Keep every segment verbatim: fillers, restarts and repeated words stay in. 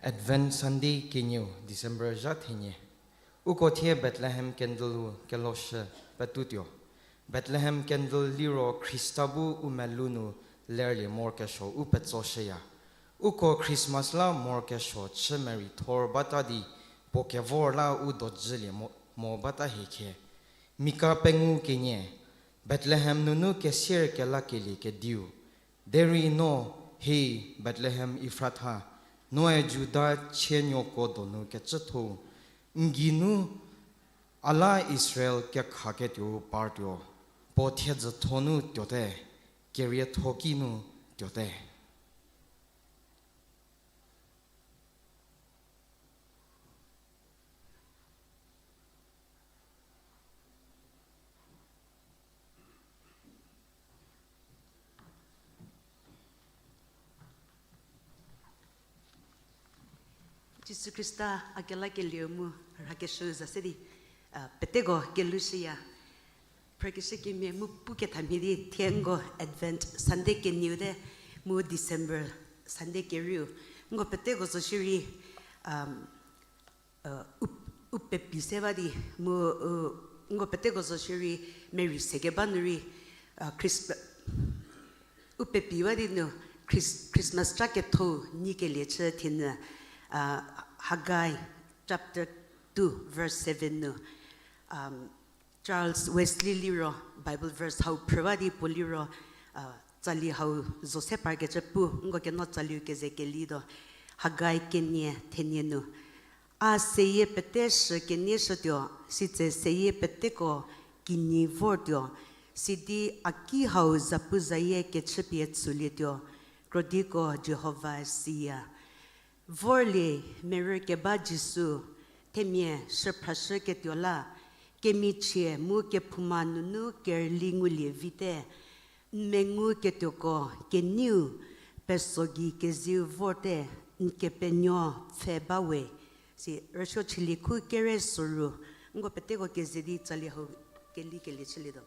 Advent Sunday kenieu, December zha thenie. Uko thie Bethlehem candle-u keloshü petutuo. Bethlehem candle liro Khrista bu u melou nu lerlie morokesuo u petsoshüya. Uko Christmas la morokesuo chü mereithor bata di, puo kevor la u dojülie mo, mo bata hie khe. Mika pengou kenie, Bethlehem nunu kesier kelakelie kediu. Derei no, hei Bethlehem Efratha, noe Juda chienuoko donu kecüthou, n geinu a la Israel kekhaketuou partuo, puo thiedzütho nu tuote, kerietho ki nu tuote. Jisu Khrista a kelakelieu mu rhakeshü za se di, a, peteko kelushüya. Phrükeshü kemhie mu pukethamhie di thie nko Advent Sunday kenieu te, mu December Sunday kerieu. Nko peteko zo shierei, um, u, u pepi se ba di, mu, u, nko peteko zo shierei merei se keba nu rei, a, Christ-, u pepi ba di nu Chris-, Christmas ca ketho nyikelie chü thienü, a, Haggai chapter two verse seven nu, um, Charles Wesley liro Bible verse hau phrü ba di puo liro, a, tsali hau zo se parkecü pu, nko keno tsaliu keze kelituo. Haggai kenie thenie nu. A seyie pete shü kenie shütuo, sitse seyie peteko kinyi vortuo, sidi a ki hau zapuzayie kechüpie tsulietuo, krodiko Jihova siya. Vorlie merü keba Jisu, themia shüphrashüketuo la, kemichie mu kephouma nunu kerüli ngulie vite, n menguketuoko kenieu peso gei keziu vorte, n Kepenuopfü bawe. Si rüsuo chülie khu kere soru, nko peteko keze di tsali hau kelikelie chülietuo.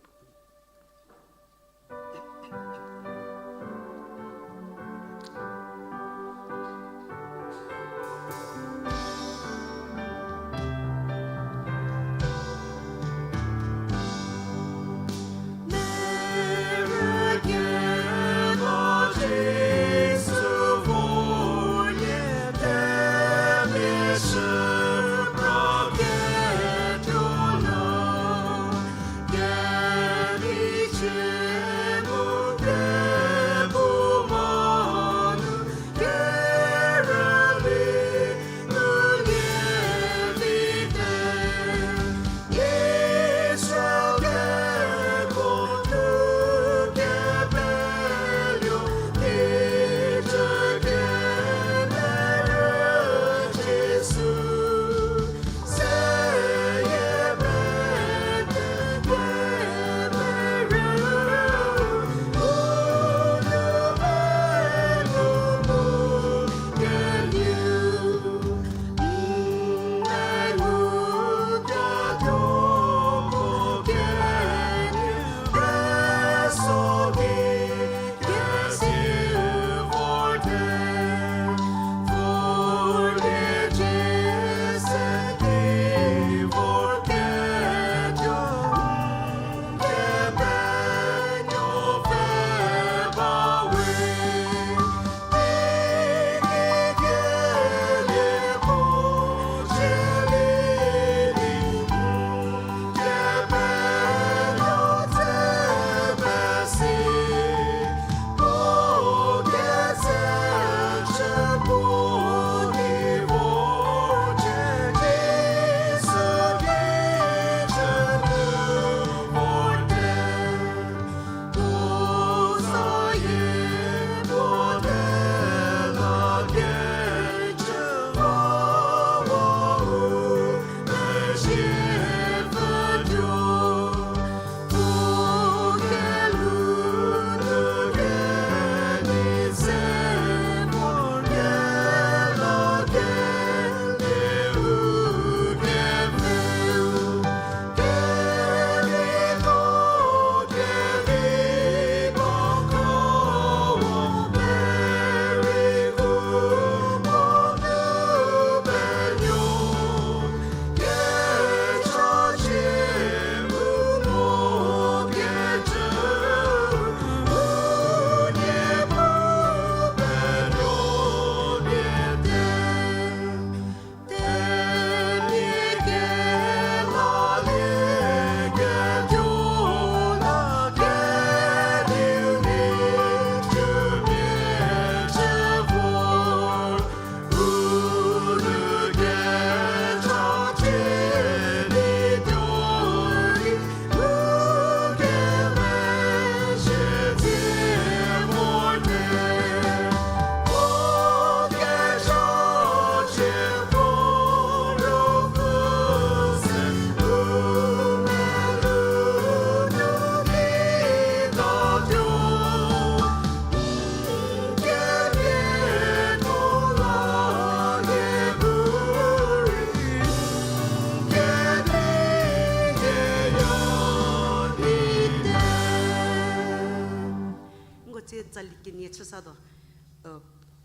Tsali kenie chüsatuo.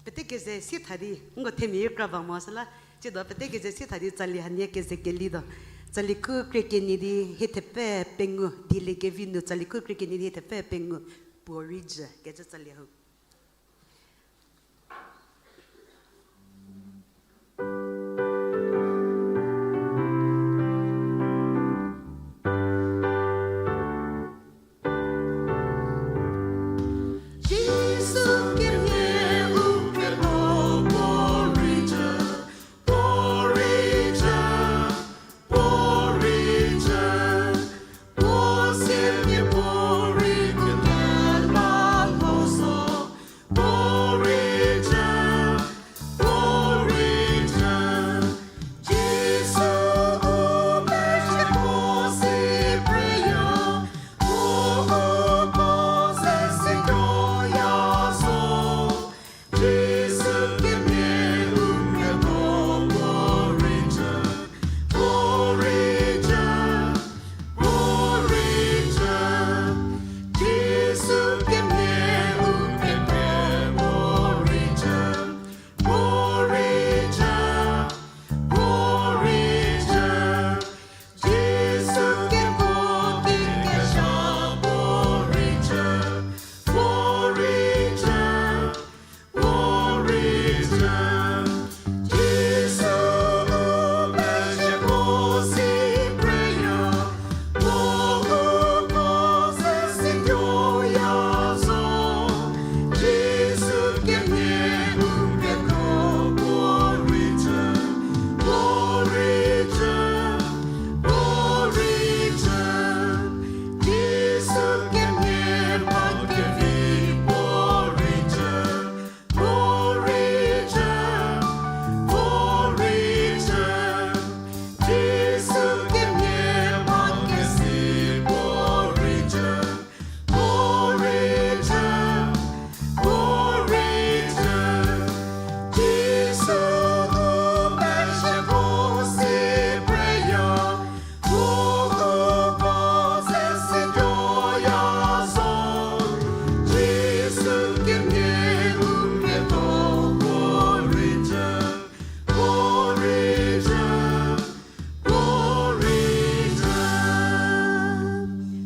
Pete keze sie tha di, nko themia kra ba mo süla, tsiedo pete keze sie tha di tsali hanie keze keli tuo. Tsali khu krie kenie di hie thepfü pengou, dieliekevi nu tsali khu krie kenie di hie thepfü pengou, Puo rei jü kecü tsali hau.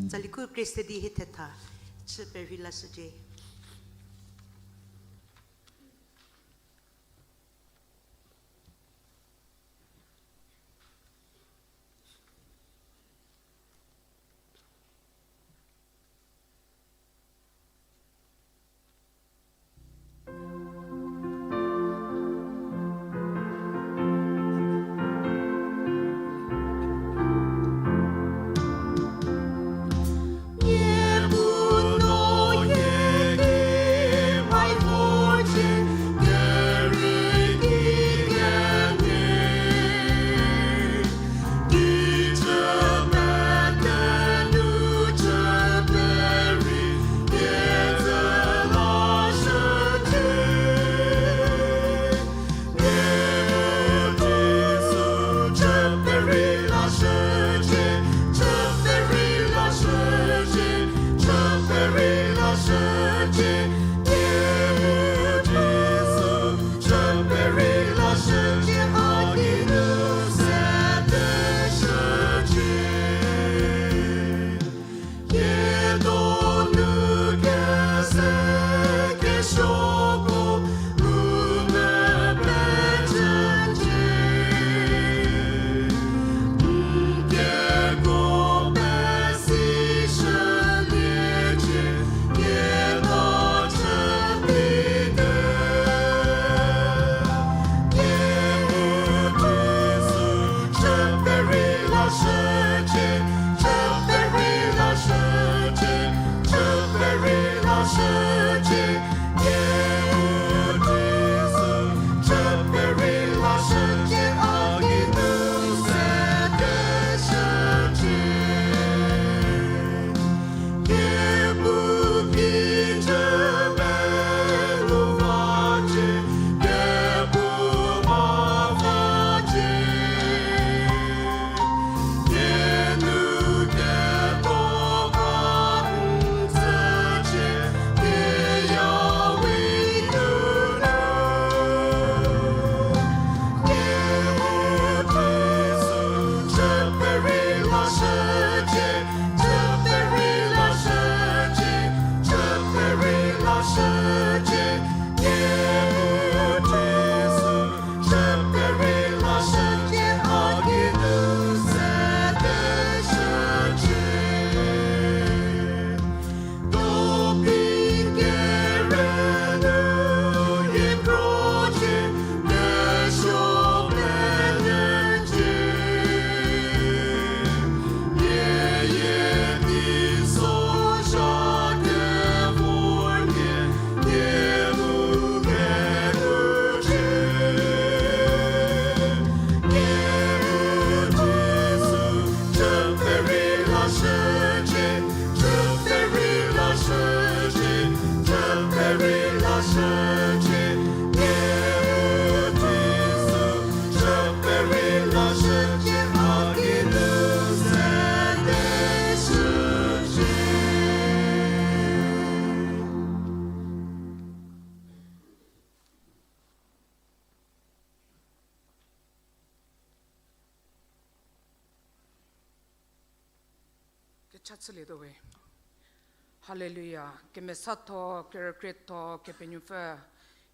Tsali khu krie se di hie thetha chü perhei lashücie. Cha chülietuo we. Haleluya. Kemesatho, kerükrietho, Kepenuopfü.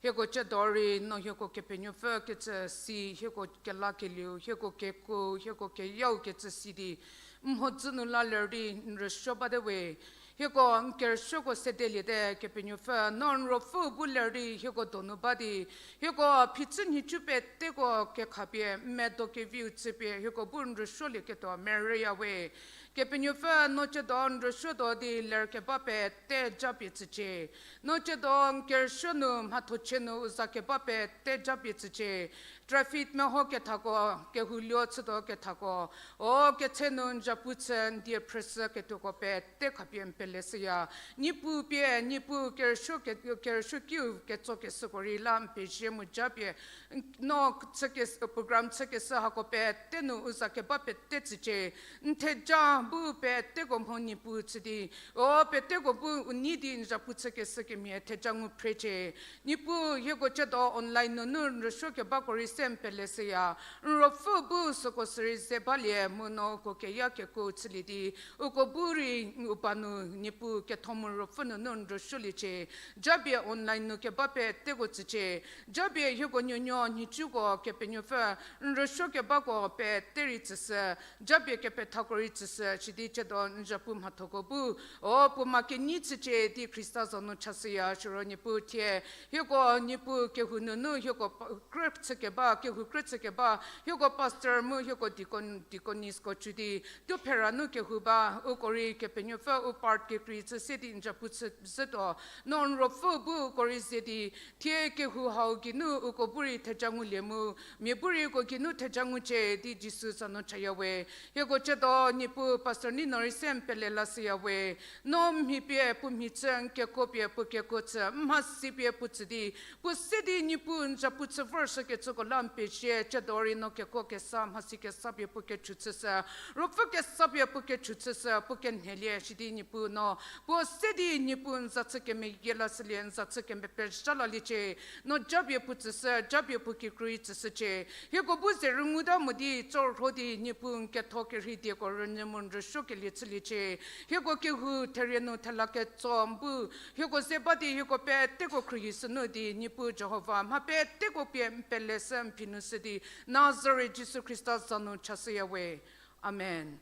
Hieko chüdo rei no hieko Kepenuopfü kecü si, hieko kelakelieu, hieko kekuo, hieko keyau kecü si di, n mhodzü nu la ler di n rüsuo bate we. Hieko n kerüsuoko sedeliete Kepenuopfü, no n ruopfü bu ler di hieko donu ba di, hieko phichü nhicu peteko kekhapie, n medo keviu chüpie, hieko bu n rüsuolieketuo merüya we. Kepenuopfü, no chüdo n rüsuotuo di ler keba pete japie tsücie. No chüdo n kerüsuo nu mhathochie nu u za keba pete japie tsücie. Traffic meho kethako, kehou luo chütuo kethako, o ketse nu n zapu chü n die phrüshüketuoko pete khapie n peleshüya. Niepuu pie, Niepuu kerüsuo ke-, kerüsuokiu ketsokeshüko rei la n pezie mu japie, n-, no chükes-, program chükeshü hako pete nu u za keba pete tsücie. N theja bu peteko mho Niepuu chü di, o peteko bu u nei di n zapu chükeshü kemhie theja ngu phrecie. Niepuu hieko chüdo online nunu n rüsuo kebako rei se n peleshüya. N ruopfü bu süko sürei ze balie mu no uko keya kekuo chülie di, uko bu rei u ba nu Niepuu ketho mu ruopfü nunu n rüsuoliecie. Japie online nu keba peteko tsücie. Japie hieko nuonuo nhicuko Kepenuopfü, n rüsuo kebako pete rei tsüshü. Japie kepethako rei tsüshü, sidi chüdo n zapu mhathoko bu, o puo ma kenyi chücie di Khrista za nu chashüya. Siro Niepuu thie, hieko Niepuu kehou nunu hieko pa-, krü chükeba, kehou krü chükeba, hieko pastor mu hieko deacon, deaconessko chü di, tuo phera nu kehou ba, uko rei Kepenuopfü u part kekrei chü se di n zapu chü zhütuo, no n ruopfü bu uko rei ze di, thie kehou hau geinu uko bu rei theja ngulie mu, mia bu rei uko geinu theja ngucie di Jisu za nu chaya we. Hieko chüdo Niepuu pastor Nino rei se n pele lashüya we. No mhi pie puo mhi chü, n kekuo pie puo kekuo chü, n mhasi pie puo tsü di, puo se di Niepuu n zapu chü vorshükecüko la n pezie, chüdo rei no kekuo kesa, mhasi kesa pie puo kechu chüshü, ruopfü kesa pie puo kechu chüshü, puo kenhelie sidi Niepuu no puo se di Niepuu n za chü kemeyie lashülie, n za chü kemepezha laliecie. No japie puo tsüshü, japie puo kikru rei tsüshücie. Hieko bu ze rünyüta mo di tsorho di Niepuu n ketho kerhei dieko rünyü mu n rüsuokelie chüliecie. Hieko kehou therie nu thela ketso n bu, hieko ze ba di hieko peteko khruohi sünu di Niepuu Jihova mha peteko pie n peleshü n phi nu shü di, Nazaret Jisu Khrista za nu chashüya we. Amen.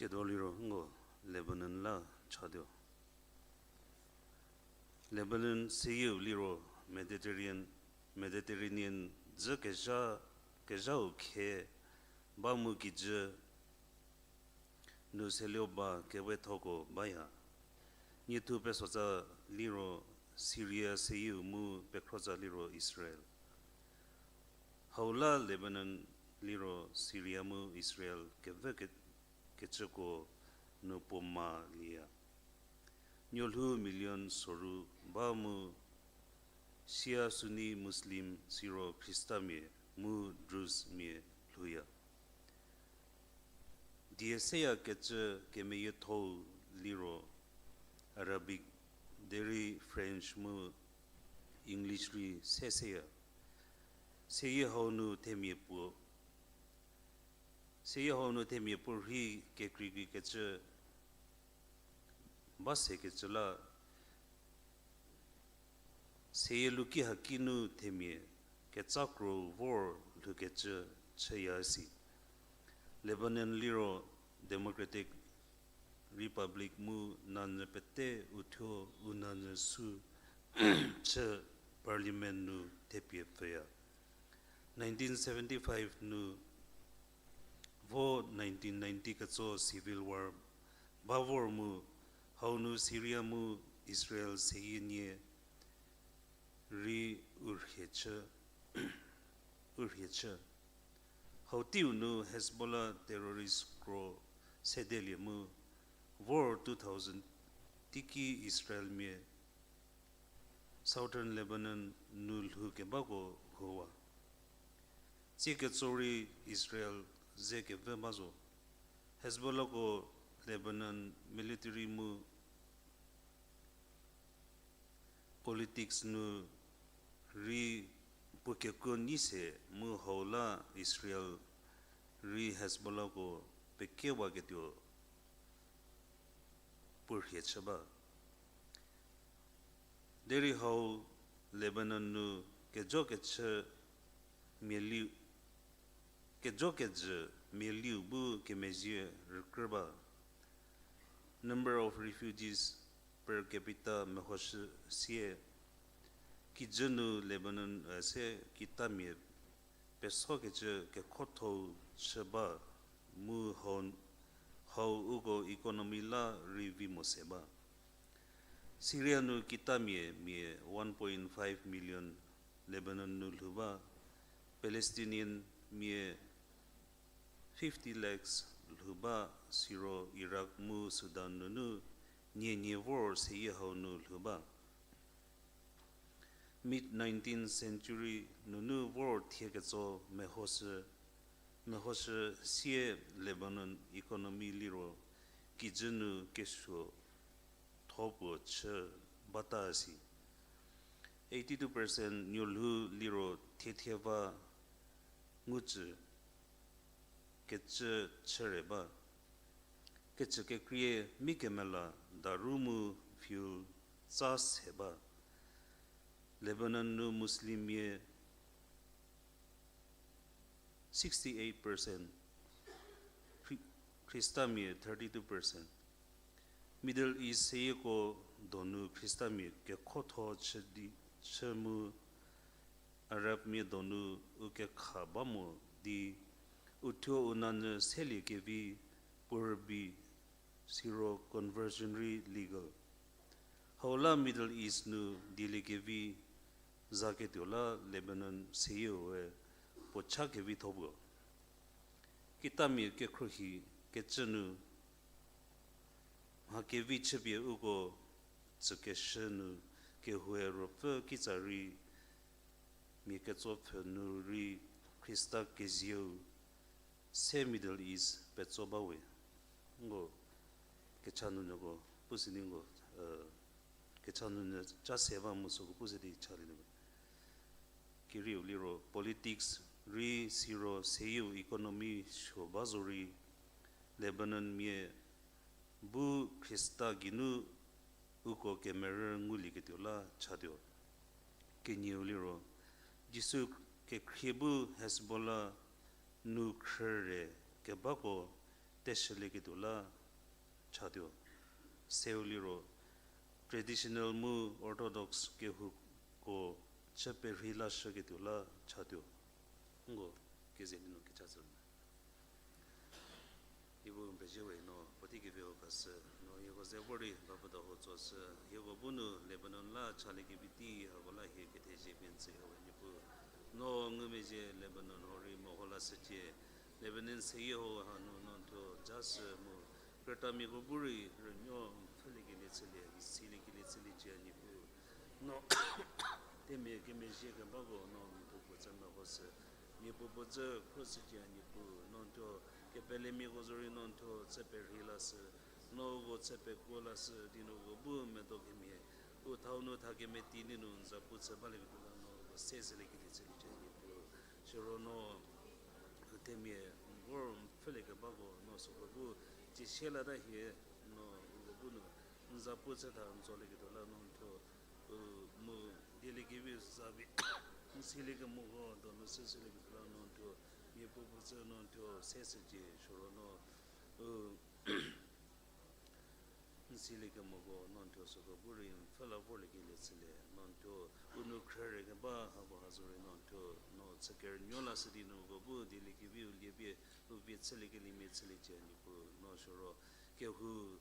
Siedo liro ngo Lebanon la chatuo. Lebanon seyieu liro Mediterranean, Mediterranean dzü kezha, kezhau khe ba mu kijü nu seluo ba kewethoko baya. Niethu pesotsa liro Syria seyieu mu pekhrotsa liro Israel. Hau la Lebanon liro Syria mu Israel kevü ke-, kecüko nu puo ma lieya. Nuolhou million soru ba mu Shia, Sunni, Muslim, siro Khristamia mu Druzmia lhouya. Die seyakecü kemeyiethou liro Arabic, derei French mu English rei se seya. Seyie hau nu themia puo, seyie hau nu themia puo rhi kekreikreikecü ba sekecü la, seyie luki haki nu themia ketsakro vor lhoukecü chüya si. Lebanon liro Democratic Republic mu nanyü pete uthuo u nanyü sü chü parliament nu thepie pfüya. Nineteen seventy-five nu vo nineteen ninety ketso civil war ba vor mu, hau nu Syria mu Israel seyie nie rei u rhie chü, u rhie chü. Hau teiu nu Hezbollah terrorist kro sedelie mu, vor two thousand teiki Israelmia Southern Lebanon nu lhou kebako huowa. Tsie ketso rei Israel ze kevü ba zo. Hezbollahko Lebanon military mu politics nu rei puo kekuo nyi se mu hau la Israel rei Hezbollahko pekewaketuo puo rhie chü ba. Derei hau Lebanon nu kejo kechü mialiu, kejo kejü mialiu bu kemezhie rükrü ba. Number of refugees per capita mehoshü sie, kijü nu Lebanon, eh, se kitamia pesokecü kekhothou chü ba mu hau, hau uko economy la rei vi mo se ba. Syria nu kitamia mia one point five million Lebanon nu lhou ba, Palestinian mia fifty lakhs lhou ba, siro Iraq mu Sudan nunu nie nie vor seyie hau nu lhou ba. Mid nineteenth century nunu vor thie ketso mehoshü, mehoshü sie Lebanon economy liro kijü nu kesuo tho puo chü bata si. Eighty-two percent nuolhou liro thiethie va ngucü kecü chüre ba. Kecü kekrie mi kemela daru mu fuel tsa se ba. Lebanon nu Muslimmia sixty-eight percent, Khri-, Khristamia thirty-two percent. Middle East seyieko donu Khristamia kekhotho chü di, chü mu Arabmia donu u kekha ba mo di, uthuo u nanyü selie kevi puo rübei, siro conversion rei legal. Hau la Middle East nu dieliekevi zaketuo la Lebanon seyieu we puo cha kevitho puo. Kitamia kekhruohi kecü nu mha kevi chüpie uko tsükeshü nu kehoue ruopfü kitsa rei mia ketsopfhü nu rei Khrista kezieu se Middle East petso bawe. Ngo kecha nunyüko pusi di ngo, eh, kecha nunyü cha se ba mu süko pusi di chalie nu. Kerieu liro politics rei siro seyieu economy suo ba zorei Lebanonmia bu Khrista geinu uko kemerü ngulieketuo la chatuo. Kenieu liro Jisu kekhrie bu Hezbollah nu khrüre kebako teshülieketuo la chatuo. Seu liro traditional mu Orthodox kehouko chü perhei lashüketuo la chatuo. Nko keze di no kecha tsü. Ibu n pezie we no puotei kevi-u khashü, no hieko ze vor di bapfüta huo tsoshü, hieko bu nu Lebanon la chaliekevi tei hako la hie kethezie pie n tsüya we Niepuu. No ngumezhie Lebanon huo rei meho lashücie, Lebanon seyie huo hanu no n thuo jashü mu, krütamiako bu rei rünuo n pfhüliekelie chülie, n siliekelie chüliecie Niepuu. No themia kemezhie kebako no mia puopuo tsü mehoshü, mia puopuo tsü khroshücie Niepuu. No n thuo kepelemiako zorei no n thuo chü perhei lashü, no uko chü pekuo lashü di no uko bu medo kemhie, u thau nu tha kemeti ninu n za pu chü balieketuo la no uko se shüliekelie chüliecie Niepuu. Siro no themia vor n pfhülie kebako no süko bu cie sie lata hie, no uko bu nu n za pu chü tha n tsolieketuo la no n thuo, u, mu dieliekevi za pie n silie kemoko donu sü shülieketuo la no n thuo, mia puopuo tsü no n thuo se shücie siro no, u, n silie kemoko no n thuo süko bu rei n pfhü la vorliekelie chülie, no n thuo u nou khrüre keba hako ha zorei no n thuo no chü kerünuo lashü di no uko bu dieliekeviu lie pie u vie chüliekeliemia chüliecie Niepuu. No siro kehou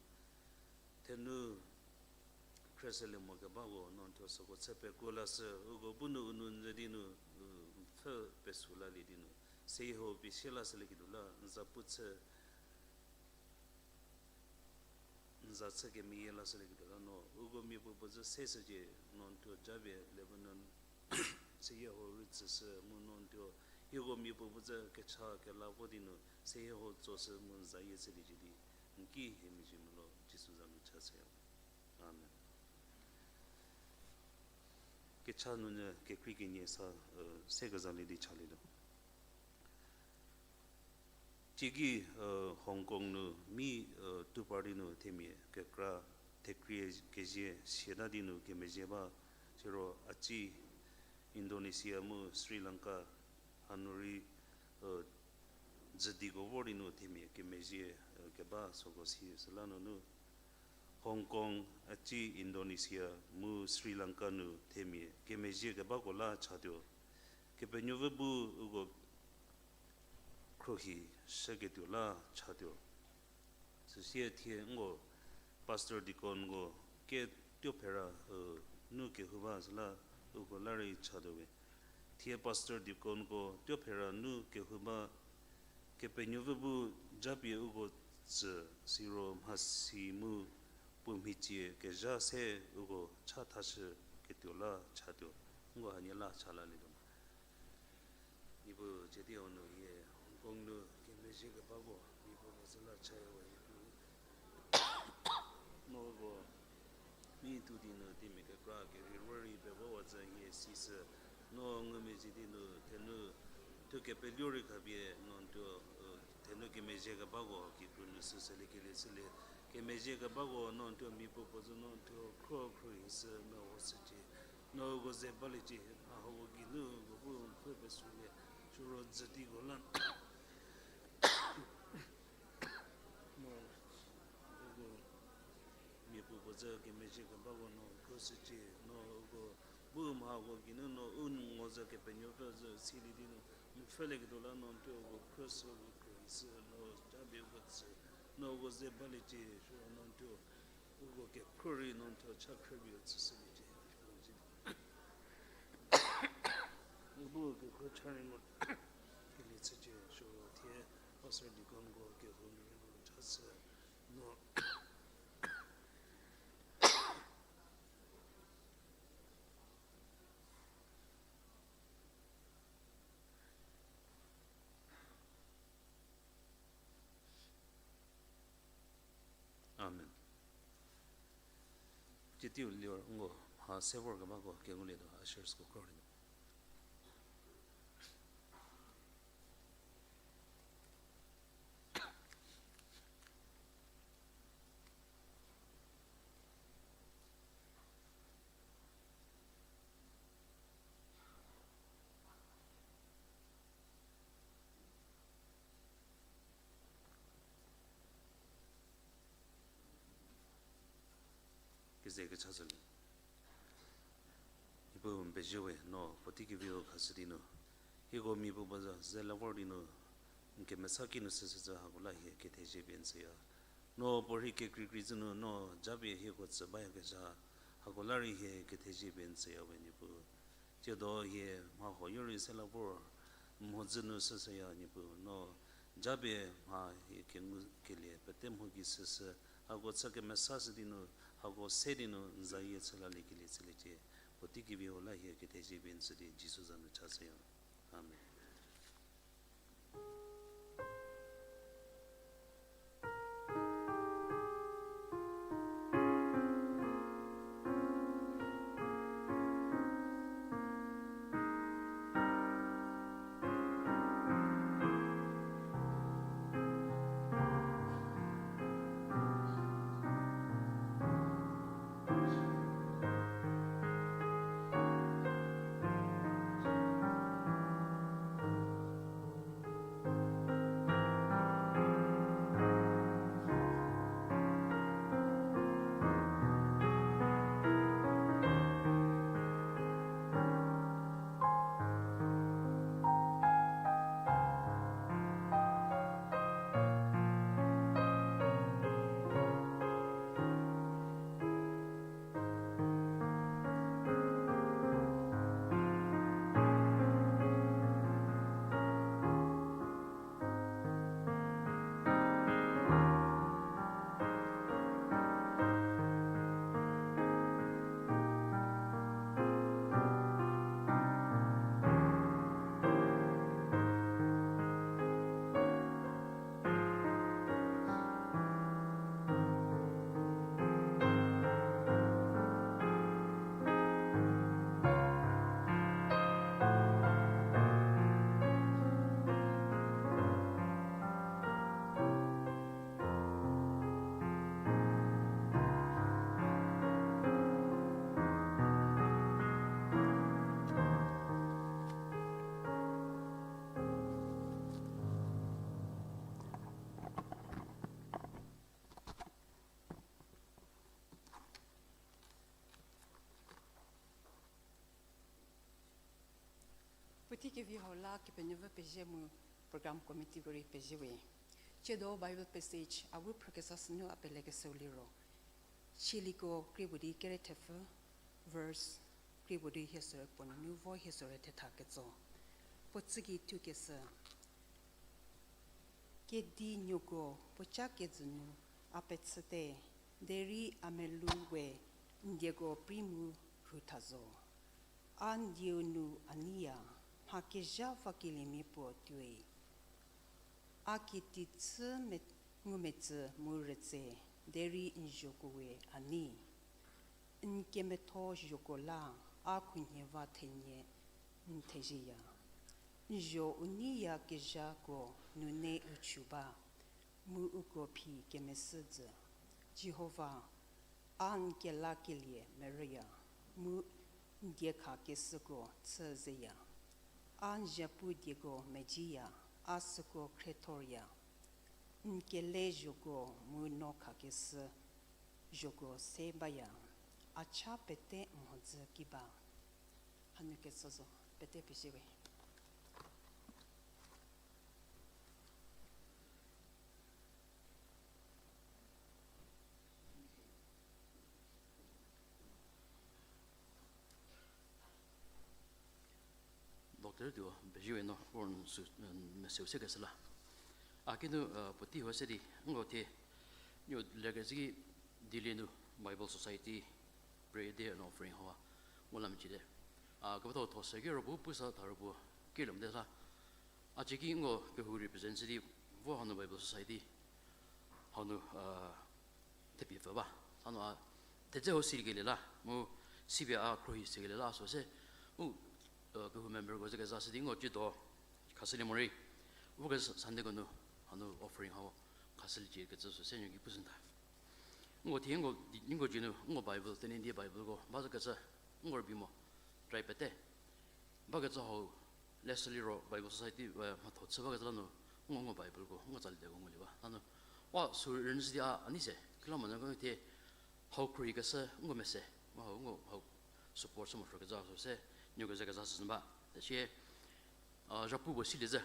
thenu khrüshülie mo kebako no n thuo süko chü pekuo lashü, uko bu nu u nou n ze di nu, u, n pfhü pesu lalie di nu, seyie huo pie sie lashülieketuo la n za pu chü n za chü kemeyie lashülieketuo la no uko mia puopuo tsü se shücie, no n thuo japie Lebanon seyie huo rei tsüshü mu no n thuo hieko mia puopuo tsü kecha kela vo di nu seyie huo tsoshü mu n zayie chüliecie di n ki hie mezhie molo Jisu za nu chashüya. Amen. Kecha nunyü kekrei kenie sa, e, se kezalie di chalietuo. Cieki, e, Hong Kong nu mi, e, tu party nu themia kekra thekrie kezie siata di nu kemezhie ba, siro aci Indonesia mu Sri Lanka hanu rei, e, dzüdiko vor di nu themia kemezhie, e, keba süko si süla nunu Hong Kong, aci Indonesia mu Sri Lanka nu themia kemezhie kebako la chatuo. Kepenuopfü bu uko khruohi shüketuo la chatuo. Süsie thie nko pastor deaconko ketuo phera, e, nu kehou ba süla uko la rei chatuo we. Thie pastor deaconko tuo phera nu kehou ba, Kepenuopfü bu japie uko tsü siro mhasi mu puo mhicie kezha se uko cha thashüketuo la chatuo. Nko hanie la cha lalietuo. Niepuu, cietio nu hie Hong Kong nu kemezhie kebako, Niepuu, puo tsü la chaya we Niepuu. Noko mi tu di nu themia kekra kerhei rei pevowa tsü hie sisü, no ngumezhie di nu thenu, thu kepeluo rei khapie no n thuo, e, thenu kemezhie kebako kikru nu süsüliekelie chülie, kemezhie kebako no n thuo mia puopuo tsü no n thuo khro khruohi sü mehoshücie, no uko ze baliecie, mha hako geinu uko bu n pfhü pesülie, siro dzüdiko la no uko mia puopuo tsü kemezhie kebako no khroshücie, no uko bu mha hako geinu no u ngo zü Kepenuopfü zü silie di nu n pfhülieketuo la no n thuo uko khroshü, uko khruohi sü, no japie uko tsü, no uko ze baliecie, siro no n thuo uko kekhro rei no n thuo cha khrüpie u tsüshüliecie. U bu kekhro cha rei mo kelie chücie, siro thie pastor deaconko kehou nu rei no chashü, no Amen. Cieteiu liro nko mha se vorkebako kengulietuo, ushersko kro rei. Ze kechazhülie. Niepuu n pezie we, no puotei keviu khashü di nu, hieko mia puo ba za ze la vor di nu, n kemesa ki nu süsü zü hako la hie kethezie pie n tsüya. No puorhi kekreikrei zü nu no japie hieko tsü bayakezha, hako la rei hie kethezie pie n tsüya we Niepuu. Tsiedo hie mha huoyo rei se la vor, mhodzü nu süsüya Niepuu, no japie mha hie kengukelie pete mho gei süsü, hako chü kemesashü di nu, hako se di nu n zayie chü laliekelie chüliecie. Puotei keviu la hie kethezie pie n tsü di Jisu za nu chashüya. Amen. Puotei kevi hau la Kepenuopfü pezie mu program committeeko rei pezie we. Tsiedo Bible passage a bu phrükesa sünu a pelekeshüu liro, Sieliko krie puo di kere thepfü, verse krie puo di hie sere puo nunu vo hie sere thetha ketso. Puo tsügei thukeshü. Kedinuoko puoca kejü nu a pechüte, derei a melou we n dieko prei mu rhu tha zo. A n dieu nu a neiya, mha kezha vakeliemia puo tuoi. A kitichü me-, ngumetsü mu rütse, derei n zhoko we a nei. N kemetho zhoko la, a khunhie va thenie n thezieya. N zho u neiyakezhako nune u chu ba, mu uko phi kemesü jü. Jihova, a n kelakelie merüya, mu n diekhakeshüko chü zeya. A n zhapu dieko medziya, a süko khriethorya. N kele zhoko mu no khakeshü zhoko se baya, a cha pete mhodzü ki ba. Hanu ketso zo, pete pezie we. Doctor tuo pezie we no, vor n sü, n meseu sekeshü la. A kinu, puotei huo se di, nko thie, nio lekecü ki Delhi nu Bible Society prayer day and offering hau, ngu la mecüte. A, kepethau tho se ki ro bu pusa tha ro bu, kilemte sa. A ciki nko kehou represent chü di, vo hanu Bible Society, hanu, thepie pfü ba. Hanu a, thedze ho siliekelie la, mu sipie a khruohi sekelie la, süu se, u, kehou memberko ze kezashü di nko ciedo, khashülie morei, vo kecü Sundayko nu, hanu offering hau, khashüliecie kecü süu se nio ki pushü ta. Nko thie nko, nko dzie nu, nko Bible, Tenyidie Bibleko, ba zü kecü, nko rübei mo, try pete. Bakecü hau, leshü liro Bible Society, mhatho chü bakecü la nu, nko, nko Bibleko, nko tsalieteko ngulie ba. Lanu, wa sü rünyüshü di a, a nei se, kila monyüko thie, Hau khruohi keshü nko mese, mu hau nko hau support shü morosuo kezha süse, nieko ze kezha süsü ba. Süsie, a, zhapu puo silie zhü.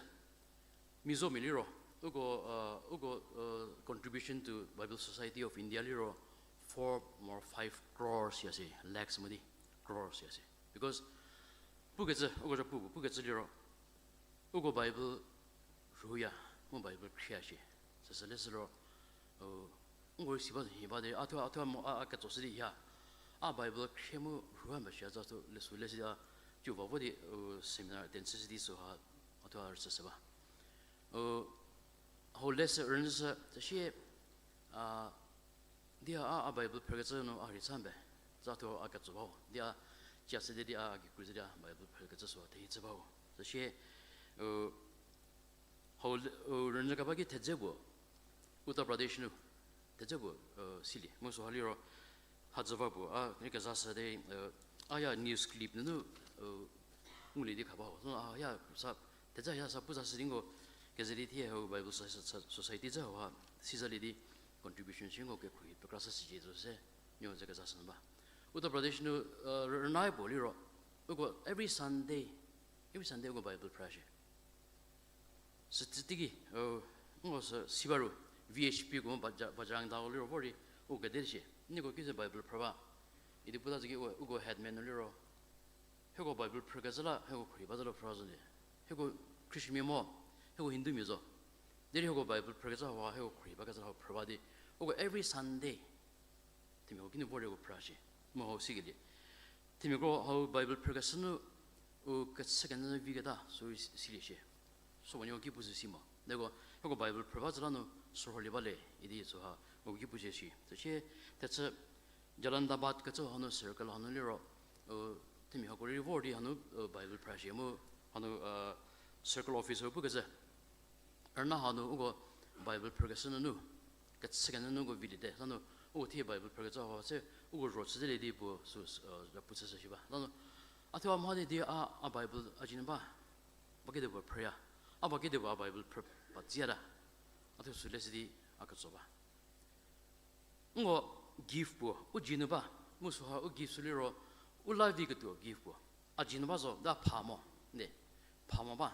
Mizomia liro, uko, a, uko, a, contribution to Bible Society of India liro four or five crores ya se, lakhs mo di, crores ya se. Because pukecü, uko zhapu puo pukecü liro, uko Bible rhuya, mu Bible khrieshie. Süsü le sü ro, o, nko si ba hi ba de, a thuo, a thuo mo, a, a ketso shü di ya. A Bible khrie mu rhuya mba shi a za thuo, le sü le si a, ju va vo di, o, seminar attend shü di süha, a thuo a rüsüsü ba. O, hau le sü, rünyü sü, süsie, a, di a, a, a Bible phrükecü nu a rei cha mbe, za thuo a ketso ba ho. Di a, cia sede di a, a gei kru ze di a Bible phrükecü süha thehi chü ba ho. Süsie, o, hau le, o, rünyü keba ki thedze puo, Uttar Pradesh nu, thedze puo, o, silie. Mu süha liro, hadzü va puo, a, ni kezha sü de, o, a ya news clip nunu, o, ngulie di kha ba ho. Süno a ya sa, thedze ya sa pu za sü di nko, keze di thie hau Bible Soci-, Society zhü hauha, si zalie di contribution shi nko kekhruohi pekra sa sicie zo se, nieko ze kezha sü ba. Uttar Pradesh nu, o, rüna puo liro, uko every Sunday, every Sunday uko Bible phrüshie. Sütsü teiki, o, nko sü si ba ru, V H P ko Baja-, Bajrang Dal liro vor di, u kede shie. Nieko ki sü Bible phrü ba. Idi puta zü ki u, uko headman nu liro. Hieko Bible phrükecü la, hieko khruohi ba zü la phrü zo di. Hieko Christianmia mo, hieko Hindumia zo. Derei hieko Bible phrükecü hauha, hieko khruohi bakecü hau phrü ba di. Uko every Sunday, themiako kinu vor di uko phrüshie. Mu hau sikelie. Themiako hau Bible phrükeshü nu, u kechü kenyü viketa, sü rei silie shie. Süko nieko ki pu sü si mo. Nieko, hieko Bible phrü ba zü la nu, sürholie ba le, idi süha, uko ki pu shie shi. Süsie, thechü, Jalandhabad kecü hanu circle hanu liro, u, themia hako rei vor di hanu, u, Bible phrüshie mu hanu, u, circle officer pukecü. Rüna hanu uko Bible phrükeshü nunu, kechü kenyü nu uko viliete. Sanu, uko thie Bible phrükecü hau se, uko zho chüzelie di puo sü, u, zhapu chüshü shi ba. Sanu, a thuo a mha di di a, a Bible a jinu ba, ba kedipuo phrüya. A ba kedipuo a Bible phrü ba tsiata. A thuo sü le sü di a ketso ba. Nko gift puo, u jinu ba, mu süha u gift sü liro, u la vi ketuo gift puo. A jinu ba zo, da pha mo, de, pha mo ba.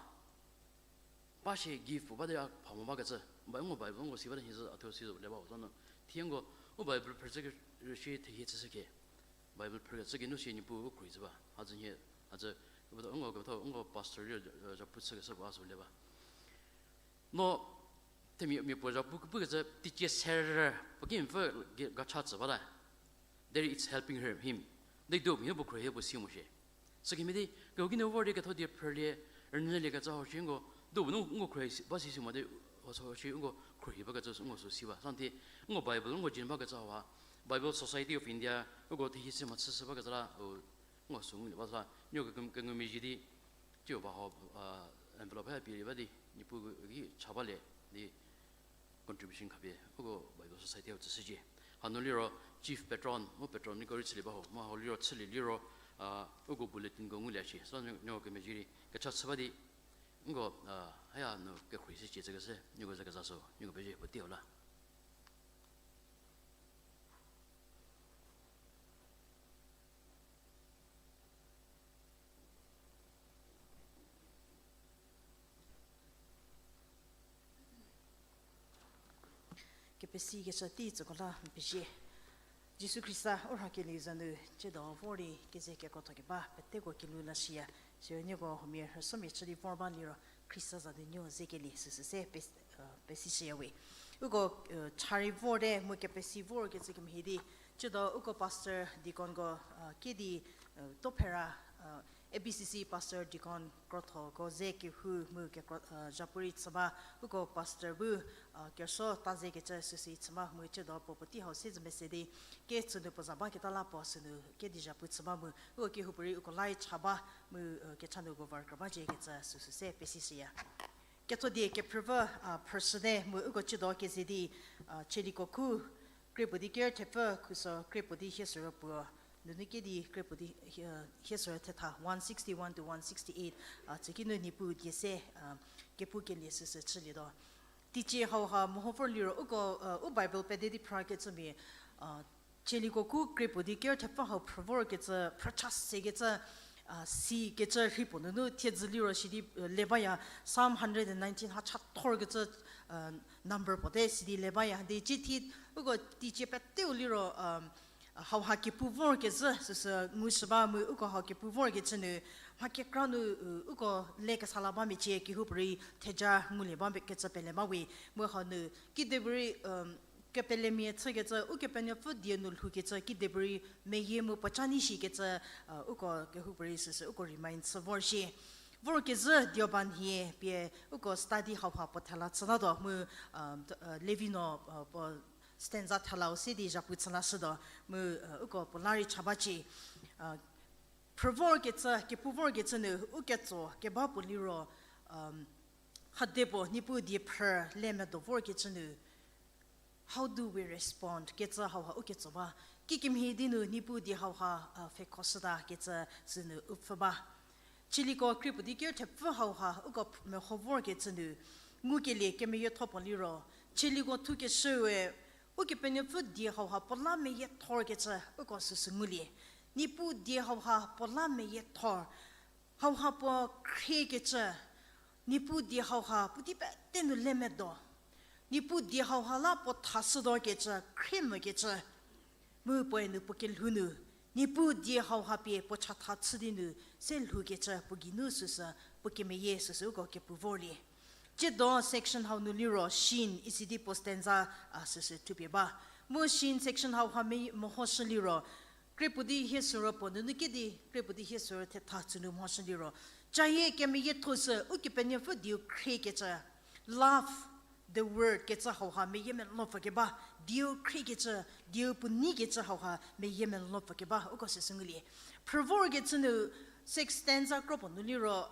Ba shie gift puo ba de a pha mo bakecü, ba nko Bible nko si ba de hizü a thuo si zo le ba ho zanu. Thie nko, u Bible phrükecü ke, shi thehie chüshü ke. Bible phrükecü geinu shie Niepuu u khruohi zü ba. Hadzü nhie, hadzü, kepetha, nko kepetha, nko pastor rei, zhapu chükeshü puo a sü le ba. No, themia mia puo zhapu pukecü teicie serü puo ki mvü gacha tsü bata. Derei it's helping her, him. Di do mia puo khruohi puo si mo shie. Sükemhie di, kehou kinu vor di ketho die phrülie, rünyüliekecü hau shi nko, do puo nu nko khruohi ba si si mo di, hau shi nko khruohi bakecü nko sü si ba. Santie, nko Bible nko jinu bakecü hauha, Bible Society of India, uko thehie chü mhachüshü bakecü la, u, nko sü ngulie ba sa, nieko ke, kengumezhie di, tiu ba hau, envelope ha pie ba di, Niepuu ki cha balie di contribution khapie, uko Bible Society hau tsüshücie. Hanu liro chief patron, mu patron niko rei chülie ba ho, mu hau liro chülie liro, uko bulletinko ngulie shi. Sü nieko kemezhie rei kecha chü ba di, nko, haya nu kekhruohi shücie tsükeshü, nieko ze kezha sü, nieko pezie puotei hau la. Kepesikeshü tei tsüko la n pezie. Jisu Khrista u rhakelieu za nu tsiedo vor di keze kekrotho keba peteko kelhou la shiya. Siro nieko huomia rüsomia chü di vor ba liro Khrista za nu nieko zekelie süsü se pe, pesishüya we. Uko cha rei vorte mu kepesi vorkecü kemhie di, tsiedo uko pastor deaconko kedi tophera, A B C C pastor deacon krothoko ze kehou mu kekro, zhapu rei chü ba, uko pastor bu kerüsuo ta zekecü süsü chü ba mu tsiedo puo puotei hau se zü mese di, kechü nu puo za baketa la puo sünu kedi zhapu chü ba mu uko kehoupuorei uko la cha ba mu kecha nu uko var kra baciekecü süsü se pesishüya. Kethodie kephrüpfü phrüshüte mu uko tsiedo keze di, Cheliko khu, kre puo di ker thepfü khuso kre puo di hie sürü puo, nunu kedi kre puo di hie sürü thetha one sixty-one to one sixty-eight, tsükinu Niepuu die se kepu kelie süsü chülietuo. Teicie hauha meho vor liro uko, u Bible pede di phrakecümia, Tsaliko khu krie puo di ker thepfü hau phrü vorkecü, phrü cha sekecü, a, sikecü rhi puo nunu thiedzü liro sidi, e, le baya, Psalm hundred and nineteen ha chathorkecü, e, number puo te sidi le baya. Di cie thie uko teicie peteu liro, e, hauha kepu vorkezhü süsü ngushü ba mu uko hau kepu vorkecü nu, mha kekra nu, e, uko le kesa la ba mecie kehoupuorei theja ngulie ba kecü pele ba we, mu hau nu kidepuorei, e, kepelemia chükecü Ukepenuopfü die nu lhoukecü kidepuorei meyie mu puoca nei shikecü, e, uko kehoupuorei süsü uko remind chü vor shie. Vorkezhü Deoband hie pie uko study hauha puo thela chütatuo mu, e, Levi no, e, puo stanza thelau se di zhapu chü lashütuo mu, e, uko puo la rei cha bacie. E, phrü vorkecü, kepu vorkecü nu u ketso keba puo liro, e, hade puo Niepuu die phrü le medo vorkecü nu, how do we respond kecü hauha u ketso ba. Kikemhie di nu Niepuu die hauha, e, pfhekhoshüta kecü sünu u pfhü ba. Tsaliko krie puo di ker thepfü hauha uko meho vorkecü nu, ngukelie kemeyietho puo liro, tsaliko thukeshüe, Ukepenuopfü die hauha puo la meyiethorkecü uko süsü ngulie. Niepuu die hauha puo la meyiethor, hauha puo khriekecü, Niepuu die hauha puotei pete nu le medo. Niepuu die hauha la puo thashütuokecü, khrie mokecü. Mu puoe nu puo kelhou nu, Niepuu die hauha pie puo chatha chü di nu, se lhoukecü puo geinu süsü, puo kemeyie süsü uko kepu vorlie. Tsiedo section hau nu liro shin isi di puo stanza, a, süsü thupie ba. Mu shin section hauha me-, mehoshü liro, krie puo di hie süro puo nunu kedi, krie puo di hie süro thetha chü nu mehoshü liro, cayie kemeyietho sü Ukepenuopfü dieu khriekecü, love the word kecü hauha meyie melou pfü keba, dieu khriekecü, dieu puo neikecü hauha meyie melou pfü keba uko süsü ngulie. Phrü vorkecü nu six stanza kro puo nu liro,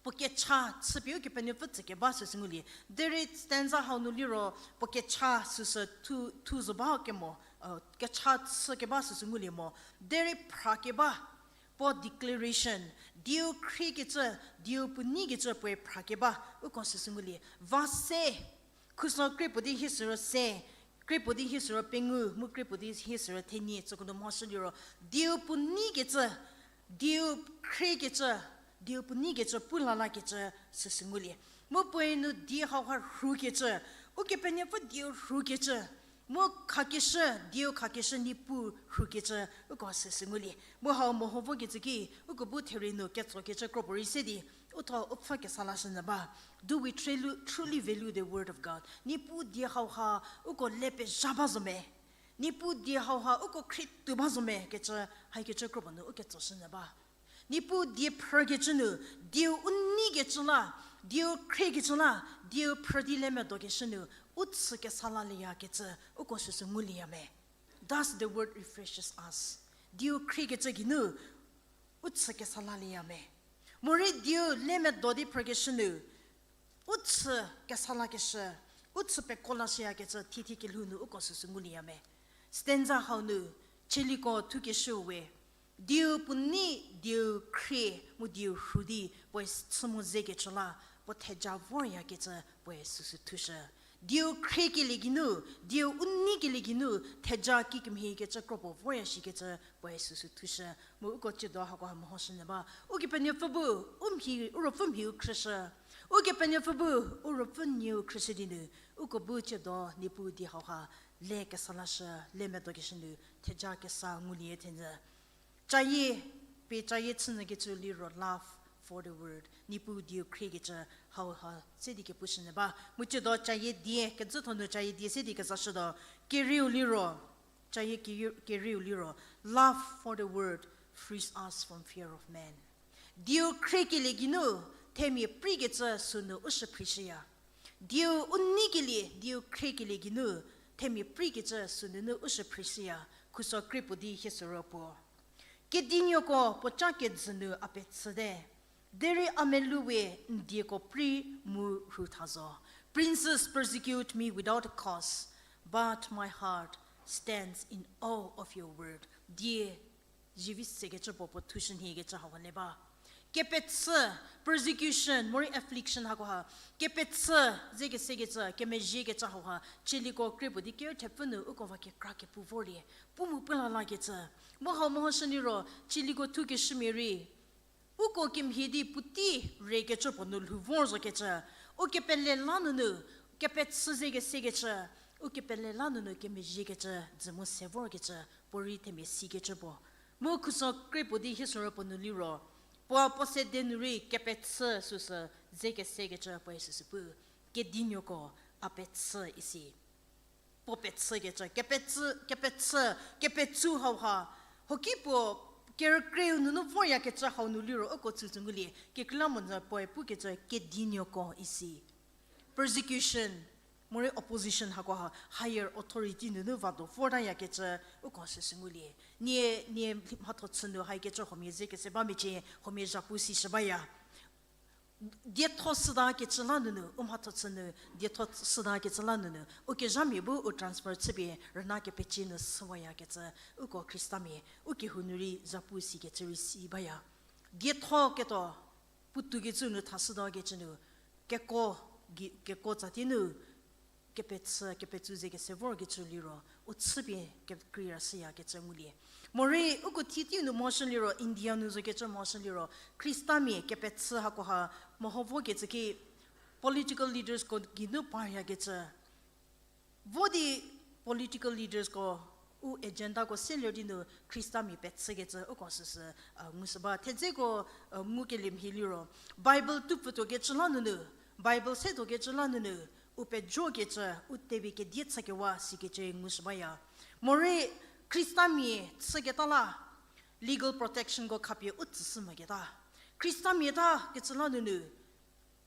puo kecha chüpie Ukepenuopfü tsükeba süsü ngulie. Derei stanza hau nu liro puo kecha süsü thu, thu zo ba kemo, kecha chükeba süsü ngulie mo. Derei phrakeba, puo declaration, dieu khriekecü, dieu puo neikecü puoe phrakeba uko süsü ngulie. Va se, khuso krie puo di hie süro se, krie puo di hie süro pengou, mu krie puo di hie süro thenie tsüko nu mehoshü liro, dieu puo neikecü, dieu khriekecü, dieu puo neikecü pu lalakecü süsü ngulie. Mu puoe nu die hauha rhukecü, Ukepenuopfü dieu rhukecü, mu khakeshü, dieu khakeshü Niepuu rhukecü uko süsü ngulie. Mu hau meho vokecü ki, uko bu therie nu ketsokecü kro puorei se di, u tho u pfhü kesa lashünyü ba. Do we truly, truly value the word of God? Niepuu die hauha uko le pezha ba zo me? Niepuu die hauha uko khrie tuo ba zo me kecü, haikecü kro puo nu u ketsoshünyü ba. Niepuu die phrükecü nu, dieu u neikecü la, dieu khriekecü la, dieu phrü di le medokeshü nu, u chü kesa lalieyakecü uko süsü ngulieya me? Thus the word refreshes us. Dieu khriekecü geinu, u chü kesa lalieya me? Morei dieu le medo di phrükeshü nu, u chü kesa lakeshü, u chü peko lashüyakecü thie thie kelhou nu uko süsü ngulieya me? Stanza hau nu, tsaliko thukeshüu we, dieu puo nei, dieu khrie, mu dieu rhu di, puoe chü mo zekecü la, puo theja voryakecü puoe süsü thushü. Dieu khriekelie geinu, dieu u neikelie geinu, theja kikemhiekecü kro puo vorya shikecü puoe süsü thushü. Mu uko tsiedo hakoha mehoshünyü ba. Ukepenuopfü bu, u mhi, u ruopfü mhiu khrüshü. Ukepenuopfü bu, u ruopfü nieu khrüshü di nu, uko bu tsiedo Niepuu die hauha, le kesa lashü, le medokeshü nu, theja kesa ngulie thenyü. Cayie, pie cayie chünyükecü liro love for the word. Niepuu dieu khriekecü hauha se di kepushünyü ba. Mu tsiedo cayie die, kecütho nu cayie die se di kezashütuo. Kerieu liro, cayie kerieu, kerieu liro, love for the word frees us from fear of man. Dieu khriekelie geinu, themia preikecü sünu u shüphrishüya. Dieu u neikelie, dieu khriekelie geinu, themia preikecü sünunu u shüphrishüya, khuso krie puo di hie süro puo. Kedinuoko puoca kejü nu a pechüte, derei a melou we n dieko prei mu rhu tha zo. Princes persecute me without a cause, but my heart stands in awe of your word. Die zivi sekecü puo puo thushü nhiekecü hauha le ba. Kepechü, persecution, morei affliction hakoha. Kepechü, ze kesekecü, kemezhiekecü hauha, tsaliko kriepuo di ker thepfü nu uko va kekra kepu vorlie. Pu mu pu la lakecü. Mu hau mehoshü liro, tsaliko thukeshümia rei. Uko kemhie di puotei rekecü puo nu lhou vor zokecü. U kepele la nunu, kepechü ze kesekecü. U kepele la nunu kemezhiekecü, dzü mu se vorkecü, puo rei themia sikecü puo. Mu khuso kriepuo di hie sorou puo nu liro. Puo puo sede nu rei kepechü süsü ze kesekecü puoe süsü pu. Kedinuoko a pechü isi. Puo pechükecü, kepechü, kepechü, kepechü hauha. Hoki puo kerükrieu nunu voryakecü hau nu liro uko tsütsü ngulie. Kekreilamonyü puoe pukecü kedinuoko isi. Persecution, morei opposition hakoha, higher authority nunu va do vortayakecü uko süsü ngulie. Nie, nie mhatho chü nu haikecü huomia ze kese ba mecie, huomia zhapu si shü baya. Dietho sütakecü la nunu, u mhatho chü nu, dietho sütakecü la nunu, u kezhamia bu u transfer chüpie rüna kepecie nu süwayakecü, uko Khristamia, u kehou nu rei zhapu sikecü rei si baya. Dietho ketuo, puotoukecü nu thashütuokecü nu, keko, keko tsatie nu, kepechü, kepechü ze kese vorkecü liro, u chüpie kekreirashüyakecü ngulie. Morei, uko thie teiu nu mehoshü liro, India nu zokecü mehoshü liro, Khristamia kepechü hakoha meho vokecü ki political leadersko geinu paryakecü. Vo di political leadersko u agendako se ler di nu Khristamia pechükecü uko süsü, a, ngushü ba. Thedzeko, a, ngukelie mhie liro, Bible tupfütuokecü la nunu, Bible setuokecü la nunu, u pejokecü, u tepie kedie chükewa sikecü ngushü baya. Morei Khristamia chüketa la, legal protectionko khapie u tsüshü moketa. Khristamia ta kecü la nunu,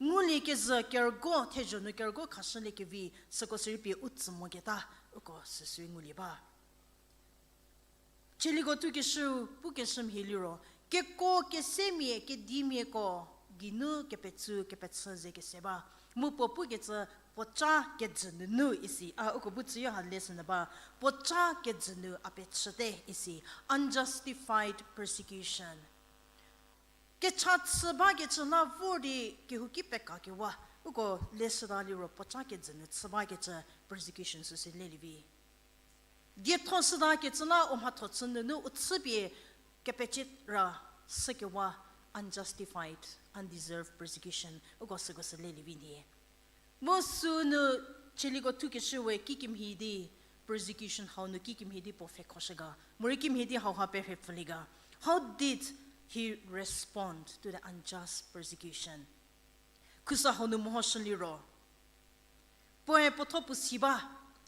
ngulie kezhü kerügo, thezho nu kerügo khashüliekevi, süko sürei pie u tsü moketa, uko süsü ngulie ba. Tsaliko thukeshüu pukeshü mhie liro, keko kesemia kedimiako geinu kepechü kepechü ze kese ba. Mu puo pukecü puoca kejü nunu isi, a uko bu tsüyo ha lesson ba, puoca kejü nu a pechüte isi, unjustified persecution. Kecha chü bakecü la vor di kehouki pekakewa, uko leshüta liro puoca kejü nu chü bakecü persecution süsü lelie vi. Dietho sütakecü la u mhatho chü nunu u chüpie kepecie ra sükewa unjustified, undeserved persecution, uko süko sü lelie vi nhie. Mu sünu tsaliko thukeshüe kikimhie di, persecution hau nu kikimhie di puo pfhekhoshü ga, morei kimhie di hauha perhepfülie ga. How did he respond to the unjust persecution? Khuso hau nu mehoshü liro, puoe puotho puo si ba,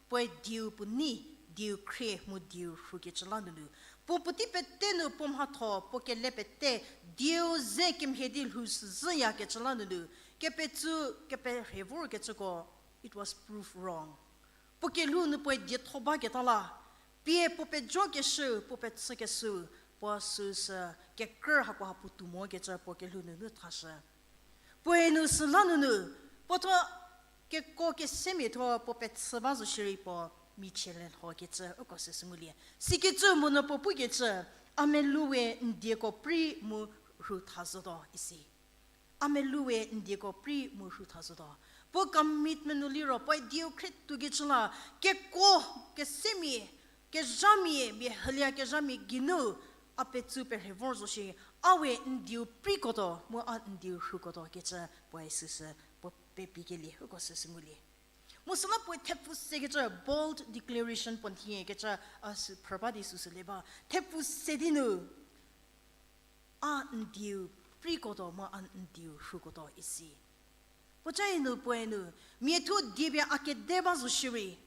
puoe dieu puo nei, dieu khrie mu dieu rhukecü la nunu, puo puotei pete nu puo mhatho puo kele pete, dieu ze kemhie di lhou süzhüyakecü la nunu, kepetsü, keperhe vorkecüko, it was proved wrong. Puo kelhou nu puoe dietho baketa la, pie puo pejokeshü, puo pechükeshü, puo süsü kekrü hakoha puotou mokecü puo kelhou nunu thashü. Puoe nu süla nunu, puotho keko kesemia thuo puo pechü ba zo shierei puo michie lelhokecü uko süsü ngulie. Sikecü monyü puo pukecü, a meluwe n dieko prei mu rhu tha zotuo isi. A meluwe n dieko prei mu rhu tha zotuo. Puo commitment nu liro, puoe dieu khrietokecü la, keko kesemia, kezhamia, mia hülie kezhamia geinu, a petsü perhe vor zo shi, a we n dieu preikotuo, mu a n dieu rhukotuo kecü, puoe süsü, puo pepikelie, uko süsü ngulie. Mu süla puoe thepfu sekecü, bold declaration puo nhie kecü, a sü phrü ba di süsü le ba. Thepfu se di nu, a n dieu preikotuo mu a n dieu rhukotuo isi. Puocae nu puoe nu, mia thuo die pie a kede ba zo shierei,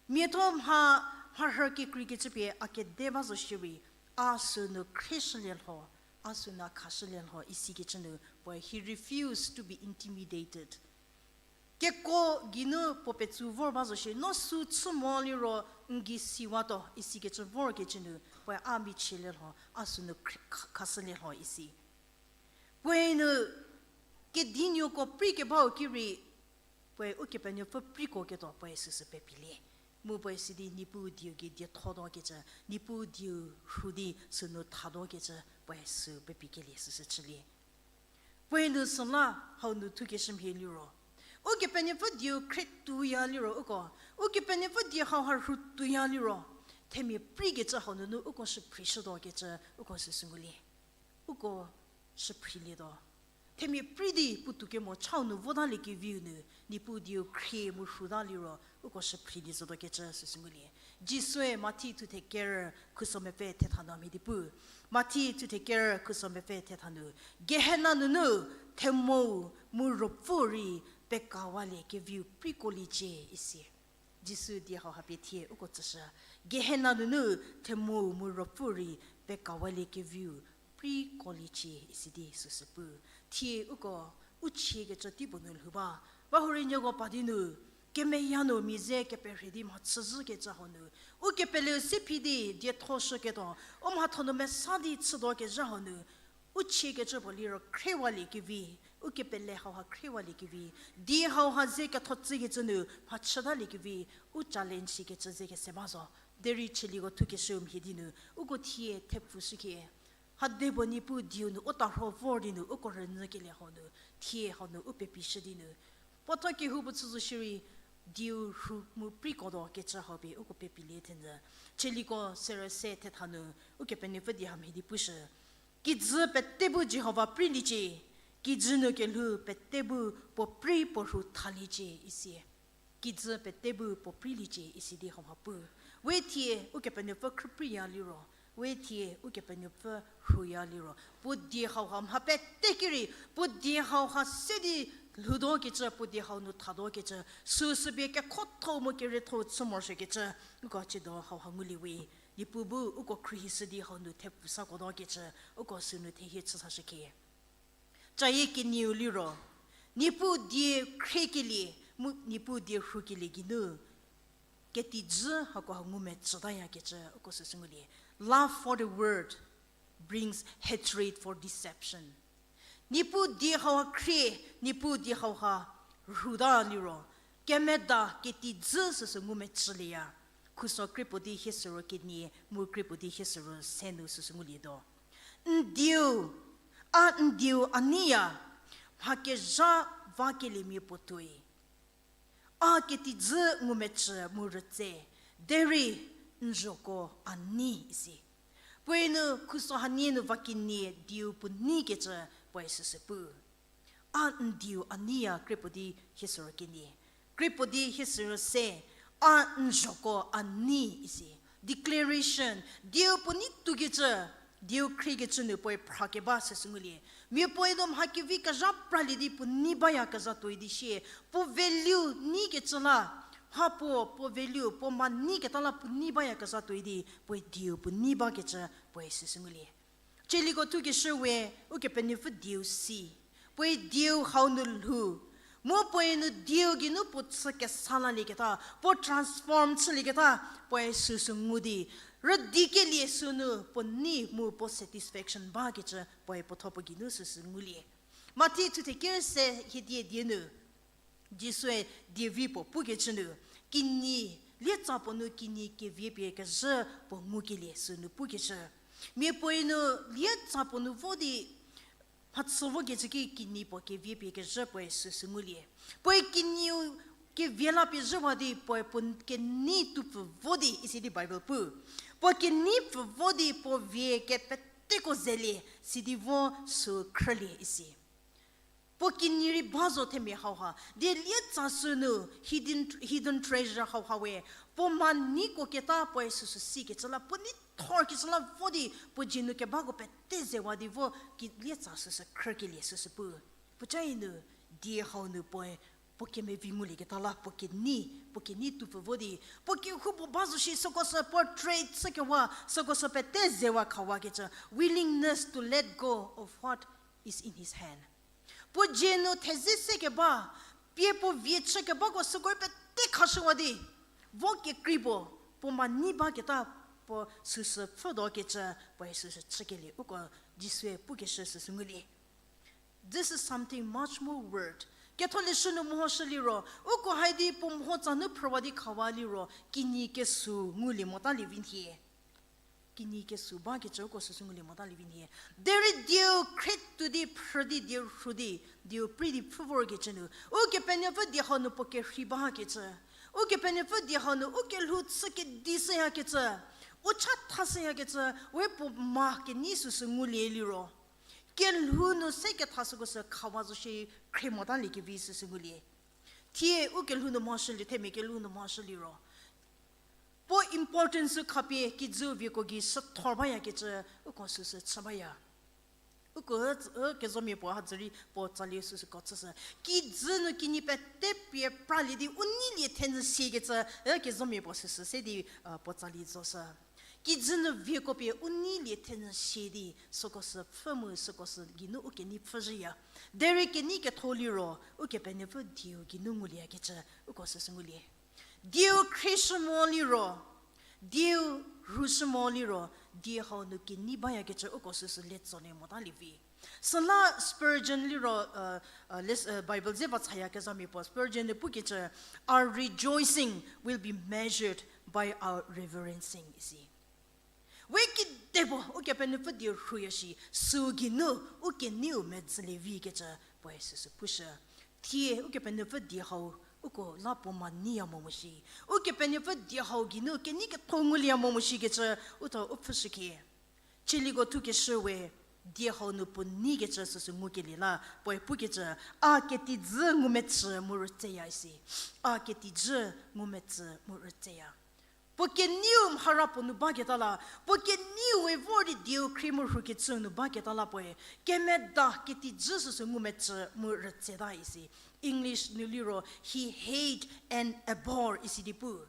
mia thuo mha, mharhü kekreikecü pie a kede ba zo shierei, a sünu khrieshülie lho, a sünu a khashülie lho isikecü nu puoe he refused to be intimidated. Keko geinu puo petsü vor ba zo shie, no sü chü mo liro n gei siwatuo isikecü vorkecü nu, puoe a michielie lho, a sünu khri-, kha-, khashülie lho isi. Puoe nu kedinuoko preikebau ki rei, puoe Ukepenuopfü preikoketuo puoe süsü pepilie. Mu puoe sidi Niepuu dieu gei diethotuokecü, Niepuu dieu rhu di sünu thatuokecü puoe sü pepikelie süsü chülie. Puoe nu süla hau nu thukeshü mhie liro, Ukepenuopfü dieu khrie tuoya liro uko, Ukepenuopfü die hauha rhu tuoya liro, themia preikecü hau nunu uko shüphrishütuo kecü uko süsü ngulie. Uko shüphrilietuo. Themia prei di puotou kemo chau nu votaliekeviu nu, Niepuu dieu khrie mu rhuta liro, uko shüphrilie zotuo kecü süsü ngulie. Jisue Mathi thuthe ker khuso mepfü thetha nu mhie di pu. Mathi thuthe ker khuso mepfü thetha nu, Gehena nunu themou mu ruopfü rei pekawaliekeviu preikoliecie isi. Jisu die hauha pie thie uko tsüshü. Gehena nunu themou mu ruopfü rei pekawaliekeviu preikoliecie isi di süsü pu. Thie uko u chiekecü teipuo nu lhou ba. Bahurei nieko pa di nu, kemeya nu mia ze keperhie di mhachüzhükecü hau nu, u kepeleu se phi di diethoshüketuo, u mhatho nu mesa di chütuokezha hau nu, u chiekecü puo liro khriewaliekevi, u kepele hauha khriewaliekevi, die hauha ze ketho tsükecü nu mhachütaliekevi, u challenge shikecü ze kese ba zo. Derei chüliko thukeshüu mhie di nu, uko thie thepfushükhie. Hade puo Niepuu dieu nu u tarho vor di nu uko rünyükelie hau nu, thie hau nu u pepishü di nu, puotho kehoupuo chü zo shierei, dieu rhu mu preikotuo kecü hau pie uko pepilie thenyü. Chüliko serü se thetha nu, Ukepenuopfü die ha mhie di pushü. Kijü pete bu Jihova preiliecie, kijü nu kelhou pete bu puo prei puo rhu thaliecie isi. Kijü pete bu puo preiliecie isi di hau ha pu. We thie Ukepenuopfü khrüpreiya liro, we thie Ukepenuopfü rhuya liro, puo die hauha mha pete ki rei, puo die hauha se di lhoutuokecü, puo die hau nu thatuokecü, süsü pie kekhotho mu kerietho chü morosuokecü, uko tsiedo hauha ngulie we. Niepuu bu uko khruohishü di hau nu thepfu sakotuokecü, uko sünu thehie chü sashükhie. Cayie kenieu liro, Niepuu die khriekelie mu Niepuu die rhukelie geinu, ketijü hakoha ngumecütayakecü uko süsü ngulie. Love for the word brings hatred for deception. Niepuu die hauha khrie, Niepuu die hauha rhuta liro, kemeda ketijü süsü ngumecülieya. Khuso kriepuo di hie sürü kenie mu kriepuo di hie sürü se nu süsü ngulietuo. N dieu, a n dieu a neiya, mha kezha vakeliemia puo tuoi. A ketijü ngumecü mu rütse, derei n zhoko a nei isi. Puoe nu khuso hanie nu va kenie dieu puo neikecü puoe süsü pu. A n dieu a neiya kriepuo di hie sürü kenie. Kriepuo di hie sürü se, a n zhoko a nei isi. Declaration, dieu puo nei tuokecü, dieu khriekecü nu puoe phrakeba süsü ngulie. Mia puoe nu mha kevi kezha pralie di puo nei bayakezha tuoi di sie, puo value neikecü la, mha puo, puo value, puo ma neiketa la puo nei bayakezha tuoi di, puoe dieu puo nei bakecü puoe süsü ngulie. Chüliko thukeshü we, Ukepenuopfü dieu si. Puoe dieu hau nu lhou. Mu puoe nu dieu geinu puo chü kesa lalieketa, puo transform chülieketa, puoe süsü ngu di, rüdikelie sünu puo nei mu puo satisfaction bakecü puoe puotho puo geinu süsü ngulie. Mathi thuthe ker se hiedie die nu, Jisue dievi puo pukecü nu, kinyi, lietsa puo nu kinyi kevie pie kezhü puo ngukelie sünu pukecü. Mia puoe nu lietsa puo nu vo di, mhachü vokecü ki kinyi puo kevie pie kezhü puoe süsü ngulie. Puoe kinyiu kevie la pie zhüwa di puoe puo kenei tupfü vo di isi di Bible pu. Puo kenei pfü vo di puo vie kepeteko zelie, sidi vo sü khrülie isi. Puo kinyi rei ba zo themia hauha, die lietsa sünu hidden, hidden treasure hauha we, puo ma neiko keta puoe süsü sikecü la, puo nei thorkecü la vo di, puo dzie nu kebako pete zewa di vo ki lietsa süsü khrükelie süsü pu. Puocae nu, die hau nu puoe, puo kemevi ngulieketa la, puo kenei, puo kenei tupfü vo di, puo kehoupuo ba zo shi süko sü portray chükewa, süko sü pete zewa khawakecü, willingness to let go of what is in his hand. Puo dzie nu theze sekeba, pie puo vie chükebako süko rei pete khashüwa di, vo kekrei puo, puo ma nei baketa puo süsü pfhütuokecü, puoe süsü chükelie uko Jisue pukeshü süsü ngulie. This is something much more worth. Ketholeshü nu mehoshü liro, uko hai di puo mehotsa nu phrüwa di khawa liro, kinyi kesü ngulie mota lievi nhie. kinyi kesu bakecü uko süsü ngulie mota lievi nhie. Derei dieu khrie tuo di phrü di dieu rhu di, dieu prei di pfhü vorkecü nu, Ukepenuopfü die hau nu puo kerhei bakecü, Ukepenuopfü die hau nu u kelhou chü kedi shüyakecü, u chatha shüyakecü, we puo ma kenei süsü ngulie liro, kelhou nu se ketha süko sü khawa zo shie khrie mota liekevi süsü ngulie. Thie u kelhou nu mhoshülie, themia kelhou nu mhoshüliro, puo importance sü khapie kijü vieko gei shüthor bayakecü uko süsü chü baya. Uko, ü, kezomia puo hadzü rei puo tsali süsü ko chüshü. Kijü nu kinyi pete pie pralie di u neilie thenyü siekecü, kezomia puo süsü se di, puo tsali zoshü. Kijü nu vieko pie u neilie thenyü sie di süko sü pfhü mu süko sü geinu u kenei pfhüzhüya. Derei kenei ketho liro, Ukepenuopfü dieu geinu ngulieyakecü uko süsü ngulie. Dieu khrieshü mo liro, dieu rhushü mo liro, die hau nu kenei bayakecü uko süsü le tsolie mota lievi. Süla Spurgeon liro, Bible dze va chayakezhamia puo Spurgeon nu pukecü, Our rejoicing will be measured by our reverencing, isi. We kedipuo Ukepenuopfü die rhuya shi, süu geinu u keneiu medzülie vikecü puoe süsü pushü. Thie Ukepenuopfü die hau uko la puo ma neiya mo mo shi, Ukepenuopfü die hau geinu kenei ketho ngulieya mo mo shikecü u tho u pfhüshükhie. Chieliko thukeshü we die hau nu puo neikecü süsü ngukelie la puoe pukecü, A ketijü ngumecü mu rütseya isi. A ketijü ngumecü mu rütseya. Puo keneiu mhara puo nu baketa la, puo keneiu we vor di dieu khrie mu rhukecü nu baketa la puoe, kemeda ketijü süsü ngumecü mu rütseta isi. English nu liro, He hate and abhor isi di pu.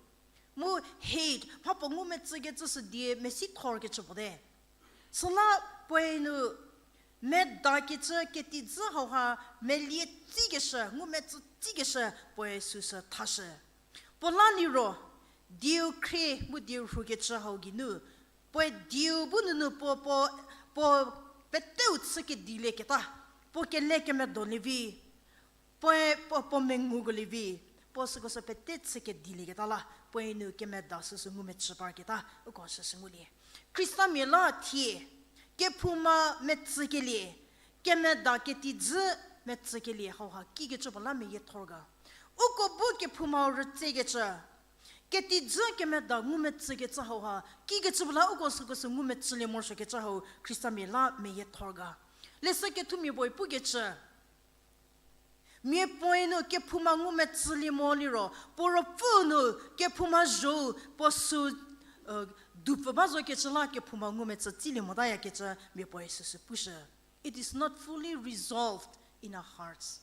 Mu hate, mha puo ngumecükecü sü die mesithorkecü puo te. Süla puoe nu medakecü ketijü hauha melie tsikeshü, ngumecü tsikeshü puoe süsü thashü. Puo la liro, dieu khrie mu dieu rhukecü hau geinu, puoe dieu bu nunu puo, puo, puo peteu chü kedilieketa, puo kele kemedolie vi, puoe puo, puo mengukolie vi, puo süko sü pete chü kedilieketa la puoe nu kemeda süsü ngumecü parketa uko süsü ngulie. Khristamia la thie kephouma metsükelie, kemeda ketijü metsükelie hauha kikecü puo la meyiethor ga? Uko bu kephoumau rütsekecü, ketijü kemeda ngumetsükecü hauha kikecü puo la uko süko sü ngumecülie morosuokecü hau Khristamia la meyiethor ga? Leshü kethumia puoe pukecü, miapuoe nu kephouma ngumetsülie mo liro, puo ruopfü nu kephouma zho-u puo sü, dupfü ba zokecü la kephouma ngumetsü tsilie motayakecü miapuoe süsü pushü. It is not fully resolved in our hearts.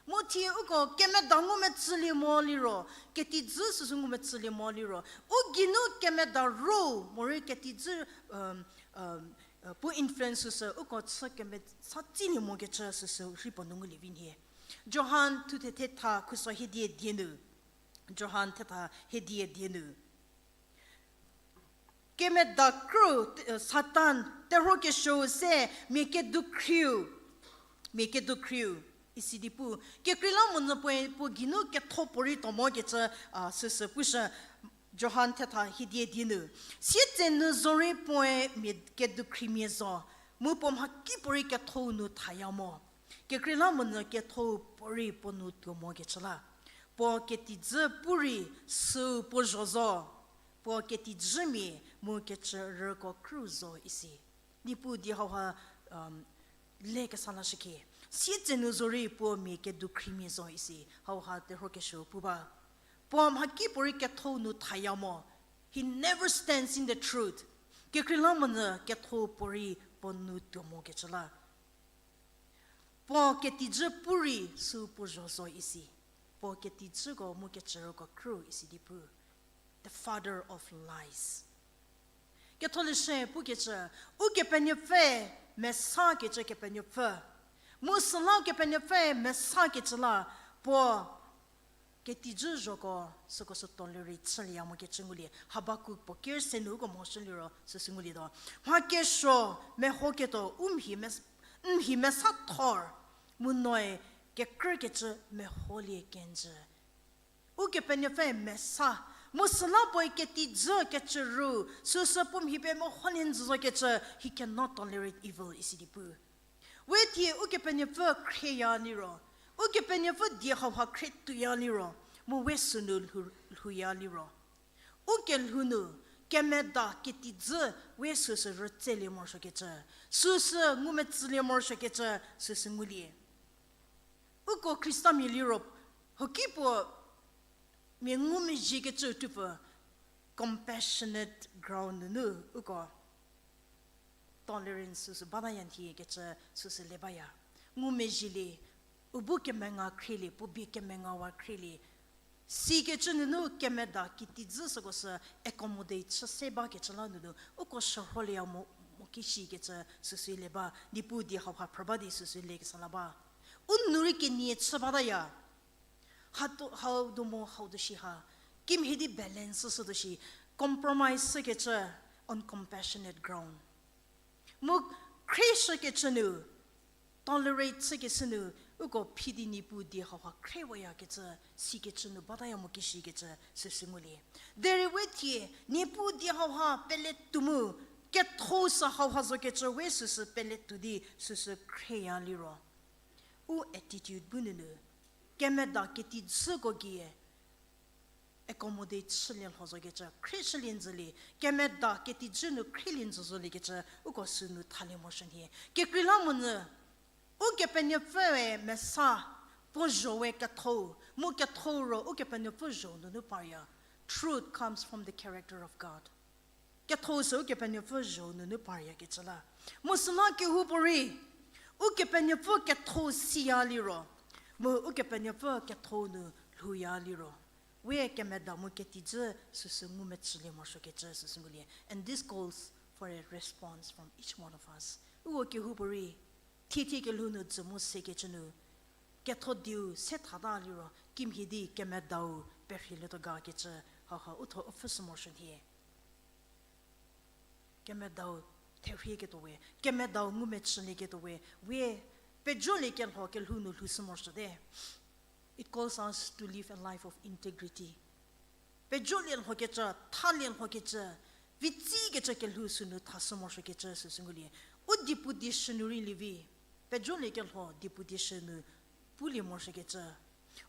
Mu thie uko kemeda ngumetsülie mo liro, ketijü süsü ngumetsülie mo liro, u geinu kemeda ro morei ketijü, puo influence süsü uko chü kemesa tsilie mokecü süsü rei puo nu ngulie vi nhie. Johan thuthe thetha khuso hiedie die nu. Johan thetha hiedie die nu. Kemeda krü, Satan, terhuo kesuou se mia kedukhrieu, mia kedukhrieu, isi di pu. Kekreilamonyü puoe puo geinu ketho puorei tuo mokecü, süsü pushü. Johan thetha hiedie die nu. Sietsenu zorei puoe mia kedukhriemia zo, mu puo mhakipuorei ketho-u nu thaya mo. Kekreilamonyü ketho-u puorei puo nu tuo mokecü la. Puo ketijü pu rei süu puo zho zo. Puo ketijümia mu kecürüko krü zo isi. Niepuu die hauha, le kesa lashükhie. Sietsenu zorei puo mia kedukhriemia zo isi, hauha terhuo kesuou pu ba. Puo mhakipuorei ketho-u nu thaya mo. He never stands in the truth. Kekreilamonyü ketho-u puorei puo nu tuo mokecü la. Puo ketijü pu rei süu puo zho zo isi. Puo ketijüko mu kecürüko krü isi di pu. The father of lies. Ketholeshü pukecü, Ukepenuopfü mesakecü Kepenuopfü. Mu süla Ukepenuopfü mesakecü la, puo ketijü zhoko süko sü tolerate chülieya mokecü ngulie. Habakuk puo ker se nu uko mhoshü liro süsü ngulietuo. Mha kesuo mehoketuo u mhi mes-, n mhi mesa thor, mu noe kekrükecü meholie kenjü. Ukepenuopfü mesa, Mu süla puoe ketijü kecü ru, süsü puo mhi pie meholie njü zokecü, he cannot tolerate evil, isi di pu. We thie Ukepenuopfü khrieya liro, Ukepenuopfü die hauha khrie tuoya liro, mu we sünu lhou-, lhouya liro, u kelhou nu kemeda ketijü we süsü rütselie morosuokecü, süsü ngumetsülie morosuokecü, süsü ngulie. Uko Khristamia liro, hoki puo mia ngumezhiekecü tuopfü, compassionate ground nunu uko tolerance süsü bataya nhie kecü süsü le baya. Ngumezhielie, u bu kemenga khrielie, puo bie kemenga wa khrielie, sikecü nunu kemeda ketijü süko sü accommodate chü se bakecü la nunu uko shürholieya mo, mo kishikecü süsü le ba, Niepuu die hauha phrü ba di süsü lekesa la ba. U nu rei kenie chü bataya. Hau do mo hau do shi ha. Kimhie di balance süsü do shi. Compromise shükecü on compassionate ground. Mu khrieshükecü nu, tolerate chükeshü nu, uko phi di Niepuu die hauha khriewayakecü, sikecü nu bataya mo kishikecü süsü ngulie. Derei we thie, Niepuu die hauha pele tuo mu, ketho sü hauha zokecü we süsü pele tuo di süsü khrieya liro, u attitude bu nunu, kemeda ketijüko gei accommodate chülie lho zokecü, khrieshülie njülie, kemeda ketijü nu khrielie njü zoliekecü, uko sünu thalie morosuo nhie. Kekreilamonyü, Ukepenuopfüe mesa, puo zho we ketho, mu ketho ro Ukepenuopfü zho nunu parya. Truth comes from the character of God. Ketho sü Ukepenuopfü zho nunu paryakecü la. Mu süla kehoupuorei, Ukepenuopfü ketho siya liro, mu Ukepenuopfü ketho nu lhouya liro, we kemeda mu ketijü süsü ngumecülie morosuokecü süsü ngulie. And this calls for a response from each one of us. Uko kehoupuorei, thie thie kelhou nu dzü mu sekecü nu, ketho dieu se thata liro, kimhie di kemedau perhielietuo ga kecü, hauha u tho u pfhüshü morosuo nhie. Kemedau therhieketuo we, kemedau ngumecülieketuo we, we pejolie kelho kelhou nu lhoushü morosuote. It calls us to live a life of integrity. Pejolie lhokecü, thalie lhokecü, vitsikecü kelhou sünu thashü morosuokecü süsü ngulie. U diepudishü nu rei lievi, pejolie kelho diepudishü nu pulie morosuokecü.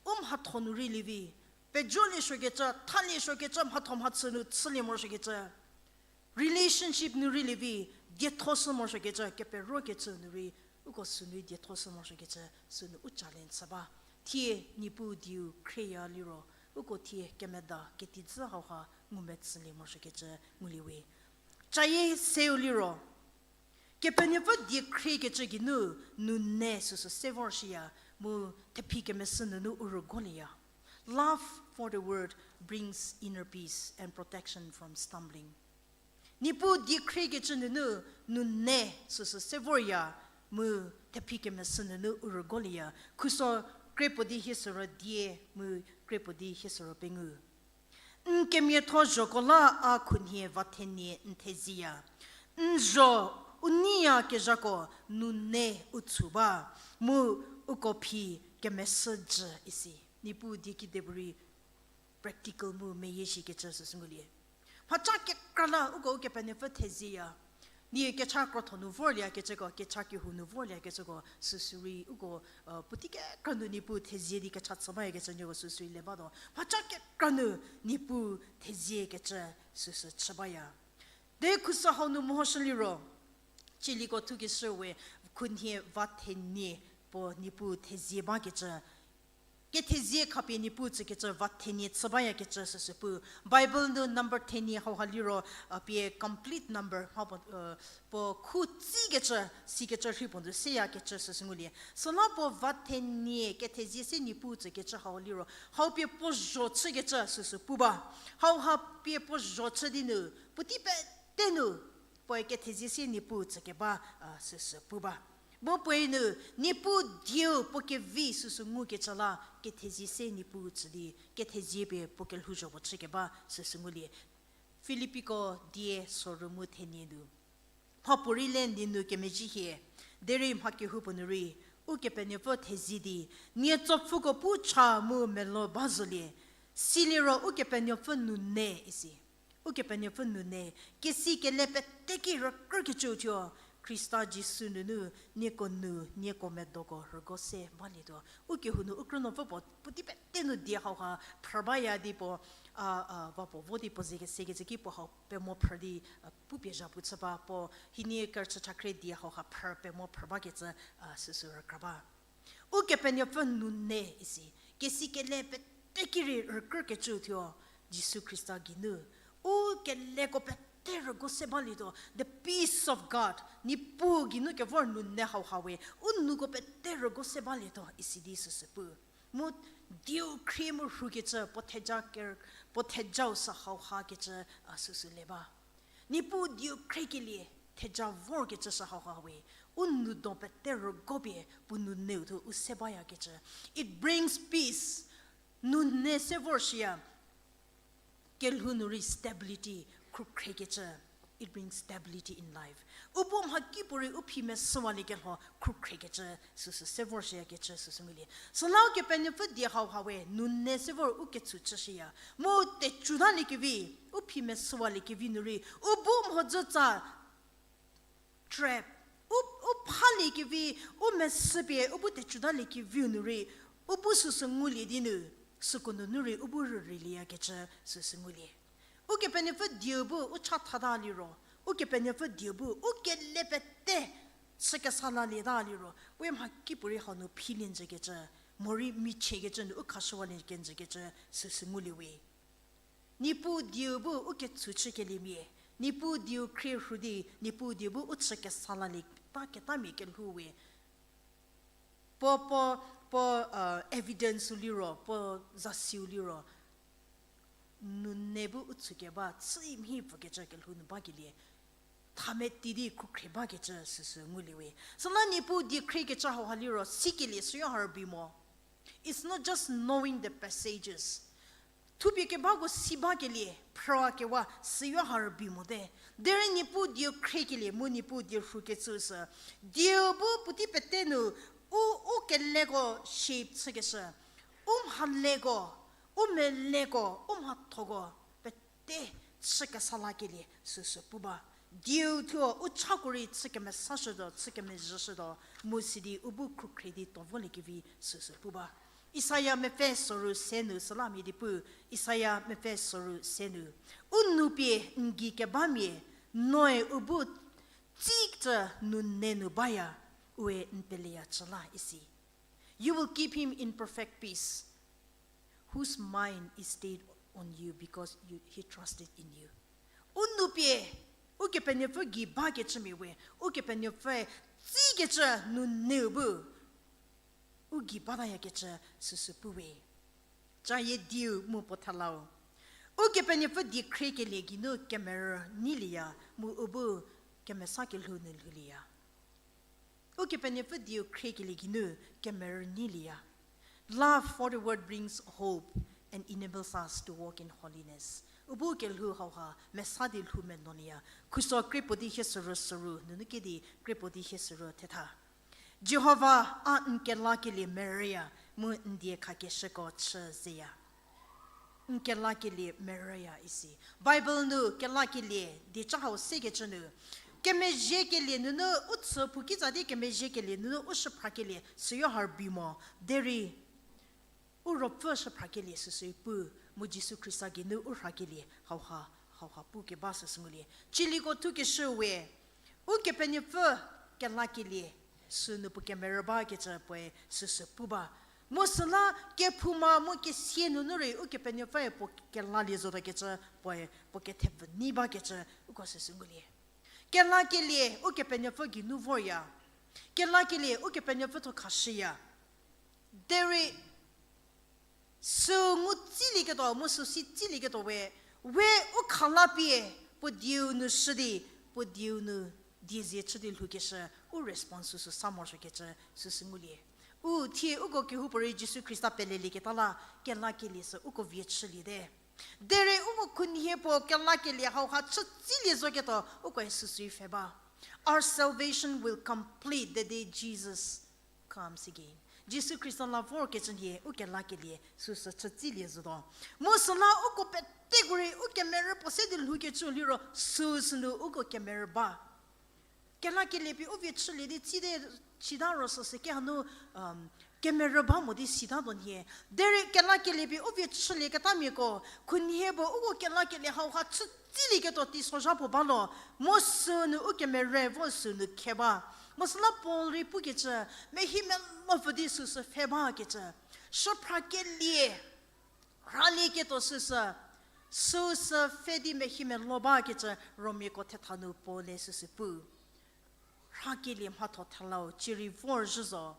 U mhatho nu rei lievi, pejolie suokecü, thalie suokecü, mhatho mhachü nu chülie morosuokecü. Relationship nu rei lievi, diethoshü morosuokecü, keperokecü nu rei, uko sünu diethoshü morosuokecü, sünu u challenge chü ba. Thie Niepuu dieu khrieya liro, uko thie kemeda ketijü hauha ngumecülie morosuokecü ngulie we. Cayie seu liro, Kepenuopfü die khriekecü geinu, nune süsü se vor shiya, mu thephi kemeshü nunu u rügolieya. Love for the word brings inner peace and protection from stumbling. Niepuu die khriekecü nunu, nune süsü se vorya, mu thephi kemeshü nunu u rügolieya. Khuso kre puo di hie süro die, mu kre puo di hie süro pengou. N kemiatho zhoko la a khunhie va thenie n thezieya. N zho u neiyakezhako nune u tshu ba, mu uko phi kemeshü jü isi. Niepuu die kidepuorei practical mu meyie shikecü süsü ngulie. Mhaca kekra la uko Ukepenuopfü thezieya. Nie kecha krotho nu vorlieyakecüko, kecha kehou nu vorlieyakecüko, süsürei uko, puotei kekra nu Niepuu thezie di kecha chü bayakecü nieko süsürei le batuo. Mhaca kekra nu Niepuu theziekecü süsü chü baya. De khuso hau nu mehoshü liro, Ciliko thukeshü we khunhie va thenie puo Niepuu thezie bakecü. Kethezie khapie Niepuu tsükecü va thenie chü bayakecü süsü pu. Bible nu number thenie hauha liro, pie complete number mha puo, puo khu tsikecü, sikecü rhi puo nu seyakecü süsü ngulie. Süla puo va thenie kethezie se Niepuu tsükecü hau liro, hau pie puo zho chükecü süsü pu ba. Hauha pie puo zho chü di nu, puotei pete nu, puoe kethezie se Niepuu tsükeba, süsü pu ba. Mu puoe nu, Niepuu dieu puo kevi süsü ngukecü la, kethezie se Niepuu tsü di, kethezie pie puo kelhouzho puo chükeba süsü ngulie. Filippiko die sorü mu thenie nu. Mhapuorei le n di nu kemezhie hie, derei mha kehoupuo nu rei, Ukepenuopfü thezie di, nie tsopfüko pu cha mu melo ba zolie, Siliro Ukepenuopfü nune isi. Ukepenuopfü nune. Kesi kele peteki rükrükecüu thuo, Khrista Jisu nunu, nieko nu, nieko medoko rügo se balietuo. Ukehou nu u krünuopfü puo, puotei pete nu die hauha phrü baya di puo, a, a, va puo vo di puo ze kesekecü ki puo hau pemo phrü di, a, pupie zhapu chü ba puo, hienie kerüchü chakhrie die hauha phrü pemo phrü bakecü, a, süsü rükra ba. Ukepenuopfü nune isi, kesi kele peteki rei rükrükecüu thuo, Jisu Khrista geinu. U keleko pete rügo se balietuo, the peace of God, Niepuu geinu kevor nune hauha we, u nuko pete rügo se balietuo, isi di süsü pu. Mu dieu khrie mu rhukecü, puo theja ker-, puo thejau sü hauhakecü, a, süsü le ba. Niepuu dieu khriekelie, theja vorkecü sü hauha we, u nu do pete rügo pie, puo nuneu thuo u se bayakecü. It brings peace. Nune se vor shiya. Kelhou nu rei stability, khrukhrekecü. It brings stability in life. U bu mhakipuorei u phi mesüwaliekelho khrukhrekecü, süsü se vor shiyakecü süsü ngulie. Süla Ukepenuopfü die hauha we, nune se vor u ketshu chü shiya. Mu tecutaliekevi, u phi mesüwaliekevi nu rei, u bu mhodzütsa trap, u, u phaliekevi, u mesüpie, u bu tecutaliekeviu nu rei, u bu süsü ngulie di nu, süko nunu rei u bu rüreilieyakecü süsü ngulie. Ukepenuopfü dieu bu u chathata liro, Ukepenuopfü dieu bu u kele pete chü kesa lalieta liro, we mhakipuorei hau nu philie njükecü, morei michiekecü nu u khashüwalie kenjükecü süsü ngulie we. Niepuu dieu bu u ketshu chükeliemia, Niepuu dieu khrie rhu di, Niepuu dieu bu u chü kesa lalie ta ketamia kelhou we. Puo, puo, puo, evidence-u liro, puo zasiu liro, nune bu u chükeba chü mhi pfükecü kelhou nu bakelie, thameti di khukhrie bakecü süsü ngulie we. Süla Niepuu die khriekecü hauha liro, sikelie süyo ha rübei mo. It's not just knowing the passages. Thupie kebako si bakelie, phrükewa süyo ha rübei mote. Derei Niepuu dieu khriekelie mu Niepuu dieu rhukecü sü, dieu bu puotei pete nu u, u keleko shape chükeshü, u mhaleko, u meleko, u mhathoko, pete chü kesa lakelie süsü pu ba. Dieu thuo u chako rei chü kemesashütuo, chü kemezhüshütuo, mu sidi u bu khrükhrie di tuo voliekevi süsü pu ba. Isaia mepfü soru se nu süla mia di pu, Isaia mepfü soru se nu, u nou pie n gei kebamia, noe u bu tsicü nune nu baya, ue n peleya cü la isi. You will keep him in perfect peace, whose mind is stayed on you because you, he trusted in you. U nou pie, Ukepenuopfü gei bakecümia we, Ukepenuopfüe tsükecü nuneu bu u gei batayakecü süsü pu we. Cayie dieu mu puo thelau, Ukepenuopfü die khriekelie geinu kemerü neilieya, mu u bu kemesa kelhou nu lhoulieya. Ukepenuopfü dieu khriekelie geinu kemerü neilieya. Love for the word brings hope and enables us to walk in holiness. U bu kelhou hauha mesa di lhou menolieya. Khuso krie puo di hie soru soru nunu kedi krie puo di hie soru thetha. Jihova, a n kelakelie merüya, mu n die khakeshüko chü zeya. N kelakelie merüya isi. Bible nu kelakelie dieca hau sekecü nu, kemezhiekelie nunu u chü phou kitsa di kemezhiekelie nunu u shüphrakelie süyo ha rübei mo, derei u ruopfü shüphrakelie süsü pu, mu Jisu Khrista geinu u rhakelie hauha, hauha pukeba süsü ngulie. Chiliko thukeshü we, Ukepenuopfü kelakelie sünu puo kemerü bakecü puoe süsü pu ba. Mu süla kephouma mu kesia nunu rei Ukepenuopfüe puo kelalie zotakecü puoe puo kethepfü nei bakecü uko süsü ngulie. Kelakelie Ukepenuopfü geinu vorya. Kelakelie Ukepenuopfü thuo khashüya. Derei sü ngu tsilieketuo, mu sü si tsilieketuo we, we u khalapie, puo dieu nu shü di, puo dieu nu diezie chü di lhoukeshü, u response süsü sa morosuokecü süsü ngulie. U thie uko kehoupuorei Jisu Khrista pelelieketa la, kelakelie sü uko vie chüliete. Derei uko khunhie puo kelakelie hauha chü tsilie zoketuo, ukoe süsü pfhe ba. Our salvation will complete the day Jesus comes again. Jisu Khrista la vorkecü nhie u kelakelie süsü chütsilie zotuo. Mu süla uko peteko rei u kemerü puo se di lhoukecü liro süsü nu uko kemerü ba. Kelakelie pie u vie chülie di tsite chüta ro süsü kehanu, kemerü ba mo di sitatuo nhie. Derei kelakelie pie u vie chülieketa miako khunhie puo uko kelakelie hauha chütsilieketuo teisozha puo ba lo. Mu sünu u kemerü vo sünu khe ba. Mu süla Paul rei pukecü, mehi melopfü di süsü pfhe bakecü, shüphrakelie rhalieketuo süsü, süsü pfhe di mehi melo bakecü Romiako thetha nu Paul-e süsü pu. Rhakelie mhatho thelau cierei vorzhü zo,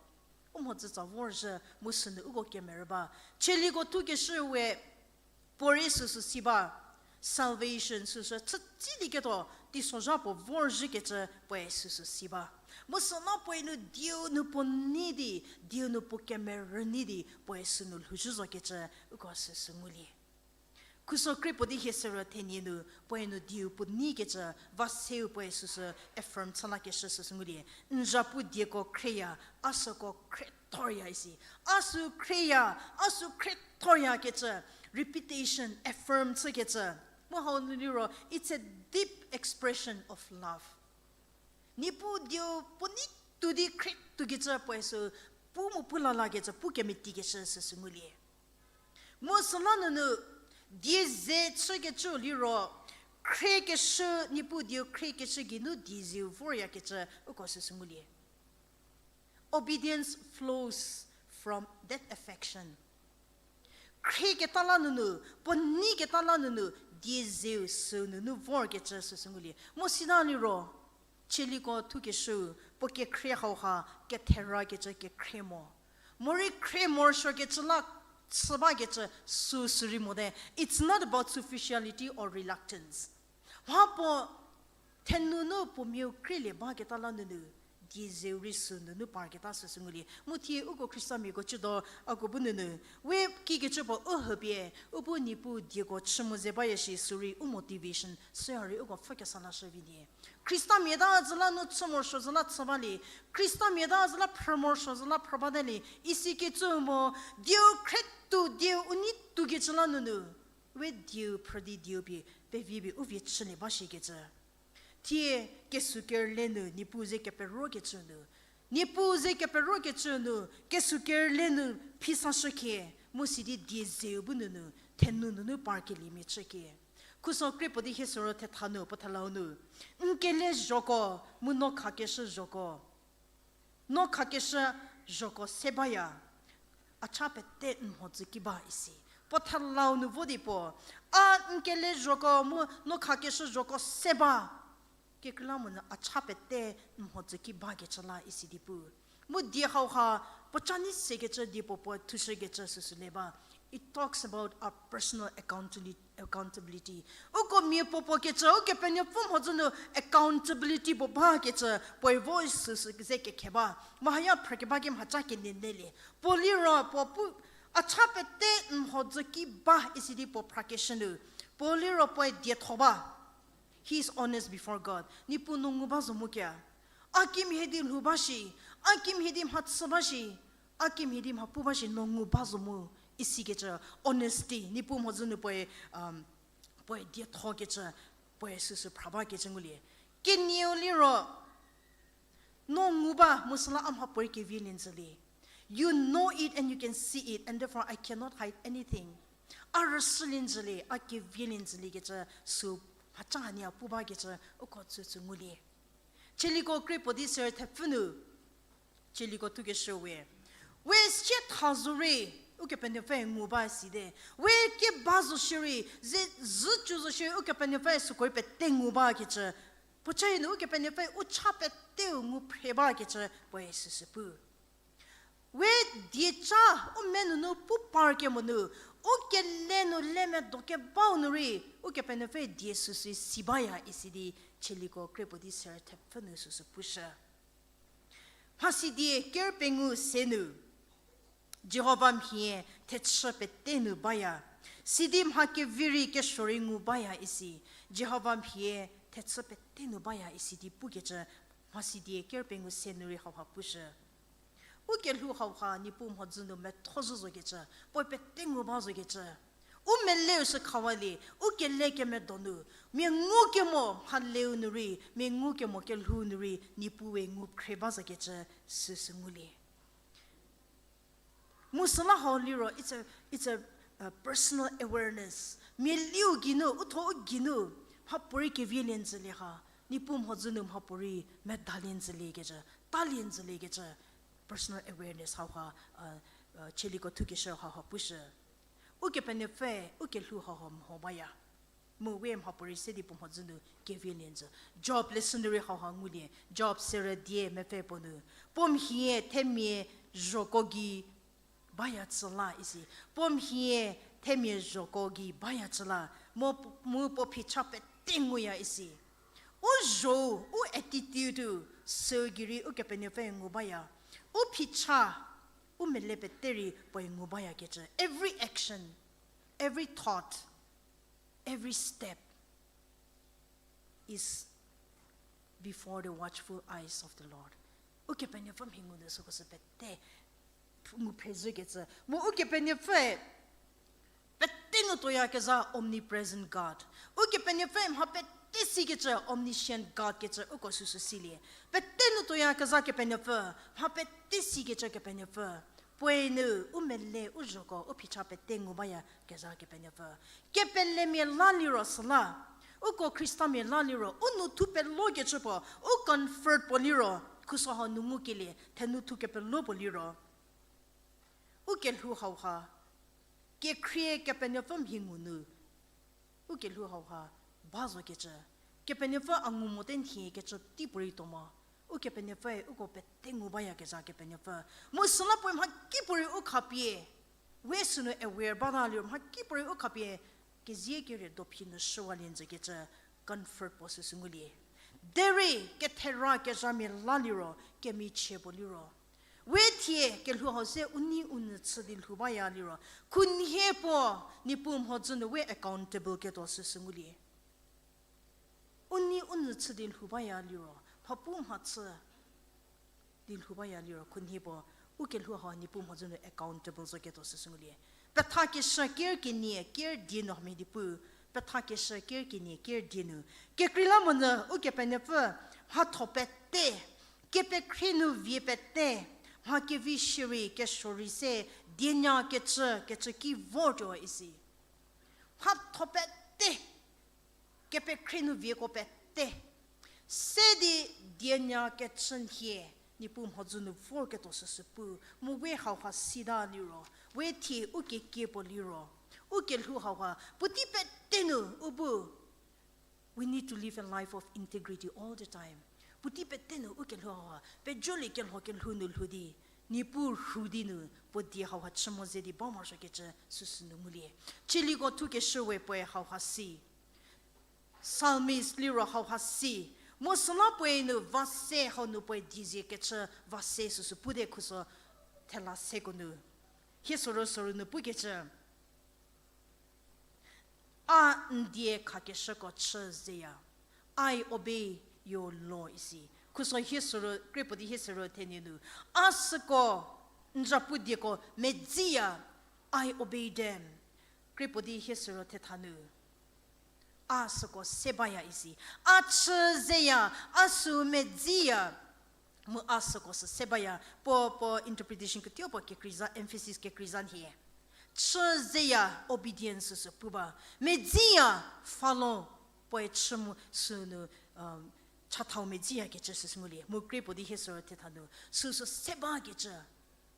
u mhodzütsa vorzhü mu sünu uko kemerü ba. Tsaliko thukeshü we puorei süsü si ba. Salvation süsü chütsilieketuo teisozha puo vorzhükecü puoe süsü si ba. Mu süla puoe nu dieu nu puo nei di, dieu nu puo kemerü nei di puoe sünu lhouzhü zokecü uko süsü ngulie. Khuso krie puo di hie sürü thenie nu puoe nu dieu puo neikecü va seu puoe süsü affirm chü lakeshü süsü ngulie. N zapu dieko khrieya, a süko khriethorya isi. A sü khrieya, a sü khriethorya kecü repetition, affirm chükecü. Mu hau nu liro, it's a deep expression of love. Niepuu dieu puo nei tuo di khriethokecü puoe sü pu mu pu lalakecü pu kemetikeshü süsü ngulie. Mu süla nunu die ze chükecü liro, khriekeshü, Niepuu dieu khriekeshü geinu die zeu voryakecü uko süsü ngulie. Obedience flows from that affection. Khrieketa la nunu, puo neiketa la nunu, die zeu sü nunu vorkecü süsü ngulie. Mu sita liro, tsaliko thukeshü, puo kekhrie hauha ketherakecü kekhrie mo. Morei khrie morosuokecü la chü bakecü süsü rei mote. It's not about superficiality or reluctance. Mha puo thenunu puo miau krielie baketa la nunu, die zeu rei sü nunu parketa süsü ngulie. Mu thie uko Khristamiako chüdo, ako bu nunu, we kikecü puo u hüpie, u bu Niepuu dieko chü mo ze baya shi sürei u motivation, süha rei uko pfhükesa lashü vi nie. Khristamia ta zü la nu chü morosuo zü la chü balie, Khristamia ta zü la phrü morosuo zü la phrü bate le, isikecü mo, dieu khrietho dieu u nei tuokecü la nunu, we dieu phrü di dieu pie, pevi pie u vie chülie ba shikecü. Thie kesukerle nu, Niepuu ze keperokecü nu, Niepuu ze keperokecü nu, kesukerle nu phi sashükhie, mu sidi die zeu bu nunu, thenu nunu parkeliemia chükhie. Khuso krie puo di hie sürü thetha nu, puo thelau nu. N kele zhoko, mu no khakeshü zhoko. No khakeshü zhoko se baya. A cha pete n mhodzü ki ba isi. Puo thelau nu vo di puo. A n kele zhoko mu no khakeshü zhoko se ba. Kekreilamonyü a cha pete n mhodzü ki bakecü la isi di pu. Mu die hauha, puo cha nei sekecü die puo puo thushükecü süsü le ba. It talks about our personal accountability, accountability. Uko mia puo puo kecü, Ukepenuopfü mhodzü nu accountability puo bakecü, puoe voice süsü ze kekhe ba. Mu haya phrükeba ki mhacha kenie nelie. Puo liro puo pu, a cha pete n mhodzü ki ba isi di puo phrakeshü nu. Puo liro puoe dietho ba. He is honest before God. Niepuu no ngu ba zo mu kea. A kimhie di lhou ba shi, a kimhie di mhachü ba shi, a kimhie di mhapu ba shi no ngu ba zo mu isikecü honesty, Niepuu mhodzü nu puoe, puoe diethokecü, puoe süsü phra bakecü ngulie. Kenieu liro, no ngu ba mu süla a mhapuorei kevielie njülie. You know it and you can see it, and therefore I cannot hide anything. A rüshülie njülie, a kevielie njüliekecü sü mhacha hanie a pu bakecü uko tsütsü ngulie. Tsaliko krie puo di sürü thepfü nu, tsaliko thukeshü we. We sie tha zorei, Ukepenuopfü ngu ba site. We keba zo shierei, ze zhücü zo shierei, Ukepenuopfü sükorei pete ngu bakecü. Puocae nu Ukepenuopfü u cha peteu ngu phre bakecü puoe süsü pu. We dieca u menunu pu parkemo nu, u kele nu le medo kebau nu rei, Ukepenuopfü die süsü si baya isi di, tsaliko krie puo di sürü thepfü nu süsü pushü. Mhasidie ker pengou se nu, Jihova mhie thechü pete nu baya, sidi mha kevi rei kesuo rei ngu baya isi, Jihova mhie thechü pete nu baya isi di pukecü, Mhasidie ker pengou se nu rei hauha pushü. U kelhou hauha Niepuu mhodzü nu metho zhü zokecü, puoe pete ngu ba zokecü. U meleu sü khawalie, u kele kemedonu, mia ngukemo mhaleu nu rei, mia ngukemo kelhou nu rei, Niepuue ngu khrie ba zokecü, süsü ngulie. Mu süla hau liro, it's a, it's a, uh, personal awareness. Mia liu geinu, u tho u geinu, mhapuorei kevielie njülie ha, Niepuu mhodzü nu mhapuorei medalie njüliekecü, talie njüliekecü, personal awareness hauha, uh, uh, Chieliko thukeshü hauha pushü. Ukepenuopfü, u kelhou hauha mho baya. Mu we mhapuorei se di puo mhodzü nu kevielie njü. Job leshü nu rei hauha ngulie. Job serü die mepfü puo nu. Puo mhie themia zhoko gei baya chü la isi. Puo mhie themia zhoko gei baya chü la. Mu, mu puo phicha pete nguya isi. U zho-u, u attitude-u, süu gei rei Ukepenuopfü ngu baya. U phicha, u mele pete rei puoe ngu bayakecü. Every action, every thought, every step is before the watchful eyes of the Lord. Ukepenuopfü mhi ngu nu süko sü pete ngu phezhükecü. Mu Ukepenuopfüe pete nu tuoyakezha omnipresent God. Ukepenuopfü mha pete sikecü omniscient God kecü uko süsü silie. Pete nu tuoyakezha Kepenuopfü, mha pete sikecü Kepenuopfü. Puoe nu u mele u zhoko u phicha pete ngu bayakezha Kepenuopfü. Kepelemia la liro süla, uko Khristamia la liro, u nou thu pelokecü puo, u comfort puo liro, khuso hau nu ngukelie, thenu thu kepelo puo liro. U kelhou hauha, kekhrie Kepenuopfü mhi ngu nu, u kelhou hauha, ba zokecü, Kepenuopfü a ngu mote nhiekecü teipuorei tuo mo, Ukepenuopfüe uko pete ngu bayakezha Kepenuopfü. Mu süla puoe mhakipuorei u khapie, we sünu aware bata liro mhakipuorei u khapie, kezie kerie dophi nu shüwalie njükecü comfort puo süsü ngulie. Derei kethera kezhamia la liro, kemichie puo liro, we thie kelhou hau se u nei u nyü chü di lhou baya liro, khunhie puo Niepuu mhodzü nu we accountable ketuo süsü ngulie. U nei u nyü chü di lhou baya liro, mhapuo mhachü di lhou baya liro, khunhie puo u kelhou hau Niepuu mhodzü nu accountable zo ketuo süsü ngulie. Pethakeshü ker kenie ker die nu hamhie di pu, Pethakeshü ker kenie ker die nu, kekreilamonyü Ukepenuopfü mhatho pete, kepekhrie nu vie pete, mha kevi shierei kesuo rei se, dienya kecü kecü ki vortuo isi. Mhatho pete, kepekhrie nu vieko pete, se di dienya kecü nhie, Niepuu mhodzü nu vorketuo süsü pu, mu we hauha sita liro, we thie u kekie puo liro, u kelhou hauha puotei pete nu u bu, we need to live a life of integrity all the time. Puotei pete nu u kelhou hauha pejolie kelho kelhou nu lhou di, Niepuu rhu di nu puo die hauha chü mo ze di ba morosuokecü süsü nu ngulie. Chieliko thukeshü we puoe hauha si. Psalmist liro hauha si. Mu süla puoe nu va se hau nu puoe die zie kecü va se süsü pute khuso thela seko nu. Hie sorou sorou nu pukecü. A n die khakeshüko chü zeya. I obey your law isi. Khuso hie sorou, krie puo di hie sorou thenie nu. A süko, n zapu dieko medziya. I obey them. Krie puo di hie sorou thetha nu. A süko se baya isi. A chü zeya, a sü medziya. Mu a süko sü se baya, puo, puo interpretation ketuo puo kekreiza, emphasis kekreiza nhie. Chü zeya obedience süsü pu ba. Medziya follow, puoe chü mu sünu, um, chathau medziya kecü süsü ngulie. Mu krie puo di hie sorou thetha nu. Süsü se bakecü.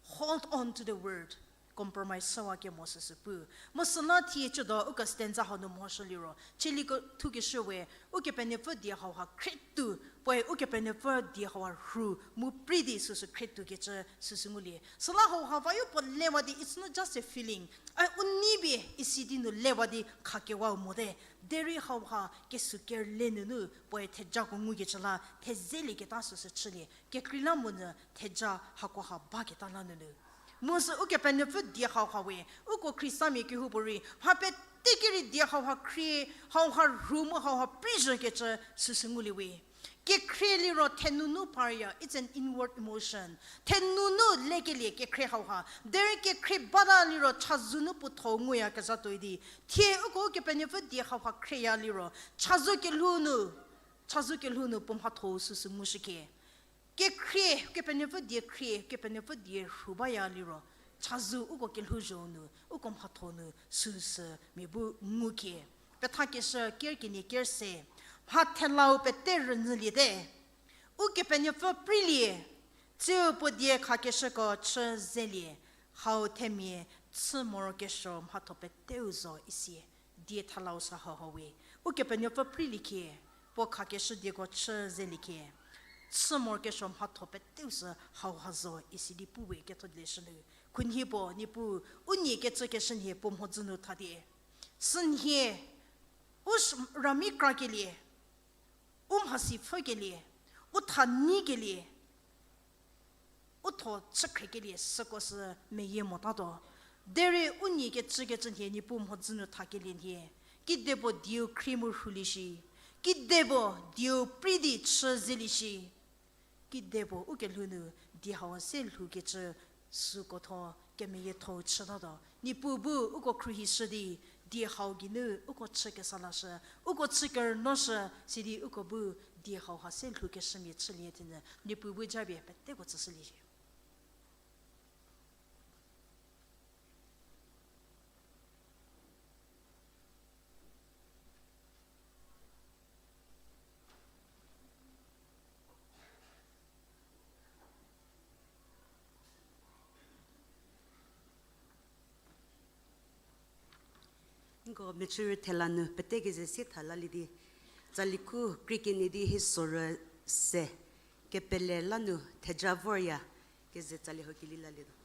Hold on to the word. Compromise shüwa kemo süsü pu. Mu süla thie chüdo uko stanza hau nu mhoshü liro, Chieliko thukeshü we, Ukepenuopfü die hauha khrietuo, puoe Ukepenuopfü die hauha rhu, mu prei di süsü khrietuo kecü süsü ngulie. Süla hauha vayo puo lewa di, it's not just a feeling. A u nei pie isi di nu lewa di khakewau mote. Derei hauha kesü kerle nunu puoe thejako ngukecü la, thezelieketa süsü chülie. Kekreilamonyü theja hakoha baketa la nunu. Mu sü Ukepenuopfü die hauha we, uko Khristamia kehoupuorei, mha pete ki rei die hauha khrie, hauha rhu mu hauha preizhükecü süsü ngulie we. Kekhrie liro thenunu parya, it's an inward emotion. Thenunu lekelie kekhrie hauha. Derei kekhrie bata liro chazou nu puotho nguyakezha tuoi di. Thie uko Ukepenuopfü die hauha khrieya liro. Chazou kelhou nu, chazou kelhou nu puo mhatho süsü ngushükhie. Kekhrie, Kepenuopfü die khrie, Kepenuopfü die rhu baya liro. Chazou uko kelhouzho nu, uko mhatho nu süsü mia bu ngukhie. Pethakeshü ker kenie ker se, mha thelau pete rünyüliete. Ukepenuopfü preilie, tsiu puo die khakeshüko chü zelie, hau themia chü morokesuo mhatho peteu zo isi, die thelau sü hauha we. Ukepenuopfü preiliekhie, puo khakeshü dieko chü zeliekhie, chü morokesuo mhatho peteu sü hauha zo isi di pu we ketho di leshü nu. Khunhie puo, Niepuu, u nie kecükeshü nhie puo mhodzü nu tha di. Sünhie, u sh-, rami krakelie, u mhasi pfhükelie, u tha nyikelie, u tho chükhriekelie süko sü meyie motatuo. Derei u nie kecükecü nhie Niepuu mhodzü nu thakelie nhie. Kidepuo dieu khrie mu rhulie shi. Kidepuo dieu prei di chü zelie shi. Kidepuo ukelhou nu die hau se lhoukecü süko tho kemeyietho chütatuo. Niepuu bu uko khruohishü di, die hau geinu uko chü kesa lashü, uko chü kerünoshü, sidi uko bu die hauha se lhoukeshümia chülie thenyü, Niepuu bu japie peteko tsüshülie shi. Nko metsür thela nu pete keze sie tha lalie di, tsali khu krie kenie di hie sorü se, kepele la nu theja vorya keze tsali hau keli lalietuo.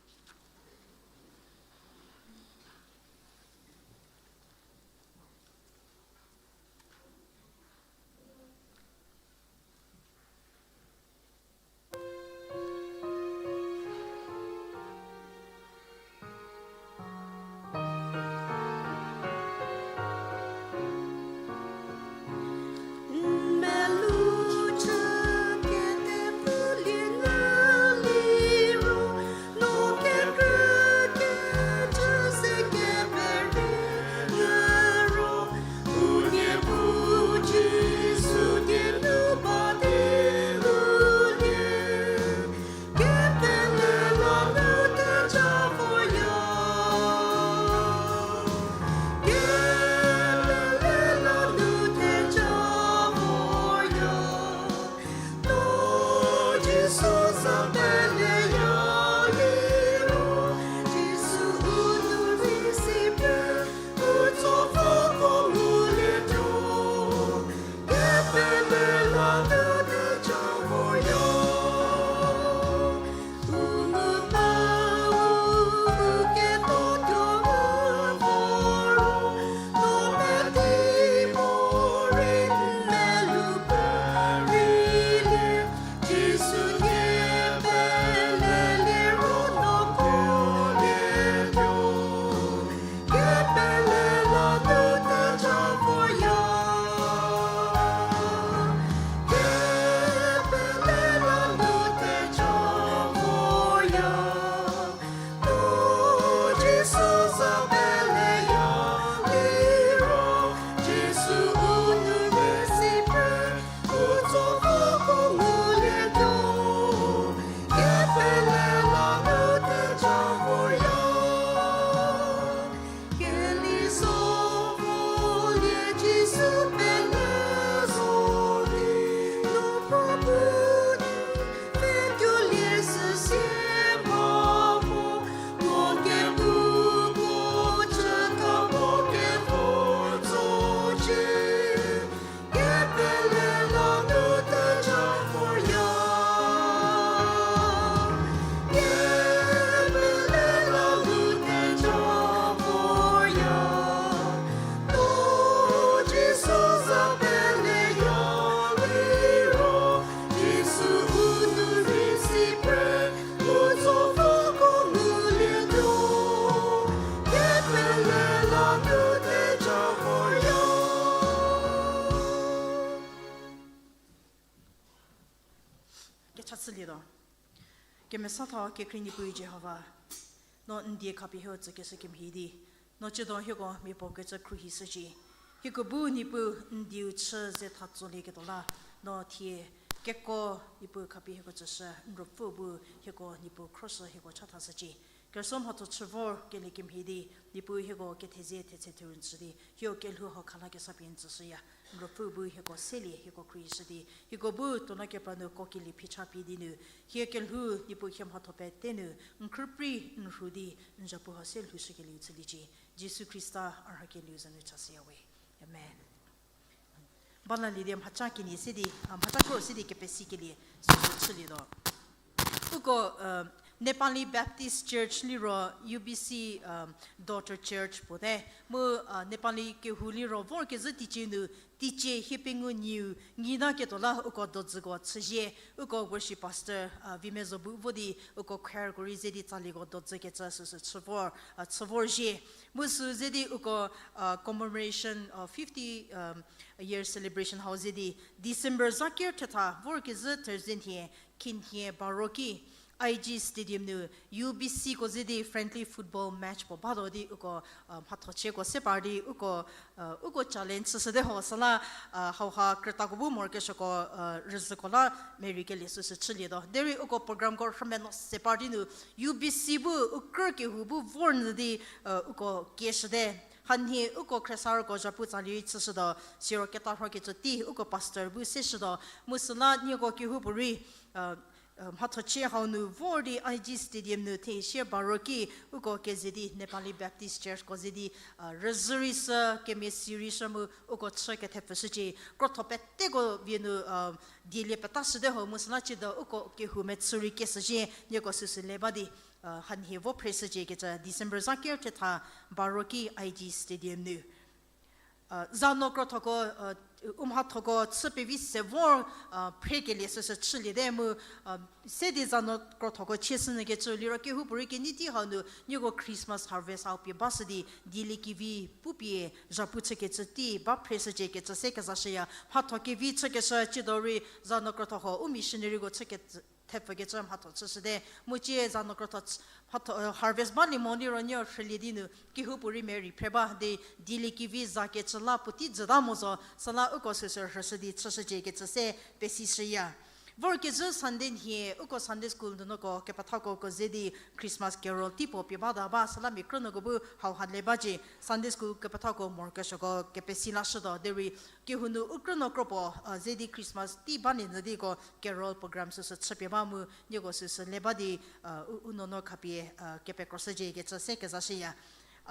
Kemesa tho kekhrie Niepuu Jihova, no n die khapie hieu tsükeshü kemhie di, no ciedo hieko mia puo kecü khruohishücie. Hieko bu Niepuu n dieu chü ze tha tsolieketuo la, no thie keko Niepuu khapie hieko tsüshü, n ruopfü bu hieko Niepuu khroshü hieko chathashücie. Kerüsuo mhatho chü vor kelie kemhie di, Niepuu hieko kethezie thetse therü n tsü di, hieko kelhou hau khalakesa pie n tsüshüya. N ruopfü bu hieko selie hieko khruohishü di, hieko bu tuona kepra nu kokelie phicha pie di nu, hie kelhou Niepuu hie mhatho pete nu, n khrüprei n rhu di, n zapu hau se lhoushükelieu chüliecie. Jisu Khrista a rhakelieu za nu chashüya we. Amen. Balalie di mhaca kenie se di, a, mhaca kro se di kepesikelie, süsü chülietuo. Uko, uh, Nepali Baptist Church liro U B C, um, daughter church puo te. Mu, uh, Nepali kehou liro vorkezhü teicie nu, teicie hiepengou nyiu, nyi ta ketuo la uko dodzüko chüzie, uko worship pastor, uh, Vimezo bu vo di, uko choirko rei ze di tsalieko dodzükecü süsü chü vor, uh, chü vorzhie. Mu sü ze di uko, uh, commemoration, uh, fifty, um, year celebration hau ze di December za ker thetha vorkezhü Thursday nhie, khinhie baro ki I G Stadium nu U B Cko ze di friendly football match puo batuo di uko, uh, mhathochieko se par di uko, uh, uko challenge süsü te ho süla, uh, hauha krütako bu morokesuoko, uh, rüzhüko la merei kelie süsü chülietuo. Derei uko programko rhüme no se par di nu U B C bu u krü kehou bu vor nyü di, uh, uko kieshüte. Hanhie uko khriesarüko zhapu tsali rei chüshütuo, siro ketarhokecü tei uko pastor bu seshütuo, mu süla nieko kehoupuorei, uh, uh, mhathochie hau nu vor di I G Stadium nu thesie baro ki uko keze di Nepali Baptist Churchko ze di, uh, rüzhü rei shü, kemia si rei shü mu uko chü kethepfüshücie. Krotho peteko vie nu, uh, dielie petashüte ho mu süla ciedo uko kehou mechü rei kieshücie, nieko süsü le ba di, uh, hanhie vo phreshücie kecü December za ker thetha baro ki I G Stadium nu. Uh, za no krothoko, uh, u mhathoko chü pevi se vor, uh, phrekelie süsü chüliete mu, uh, se di za no krothoko chieshünyü kecü liro kehoupuorei kenei tei hau nu nieko Christmas harvest hau pie bashü di dieliekevi pupie zhapu chükecü tei ba phreshücie kecü se kezashüya. Mhatho kevi chükeshü ciedo rei za no krotho ho u missionaryko chü ke thepfükecü mhatho chüshüte. Mu cie za no krotho ch-, mhatho, uh, harvest balie mo liro nieko rhülie di nu kehoupuorei merei phre ba di dieliekevi zakecü la puotei jüta mo zo süla uko süsü rhüshü di chüshücie kecü se pesishüya. Vorkezhü Sunday nhie uko Sunday school nunuko kepethako uko ze di Christmas carol tei puo pie bata ba süla mia krünuoko bu hauha le bacie Sunday school kepethako morokesuoko kepesi lashütuo derei kehou nu u krünuo kro puo, uh, ze di Christmas tei balie nyü diko carol program süsü chüpie ba mu nieko süsü le ba di, uh, u, u nuonuo khapie, uh, kepekroshücie kecü se kezashüya.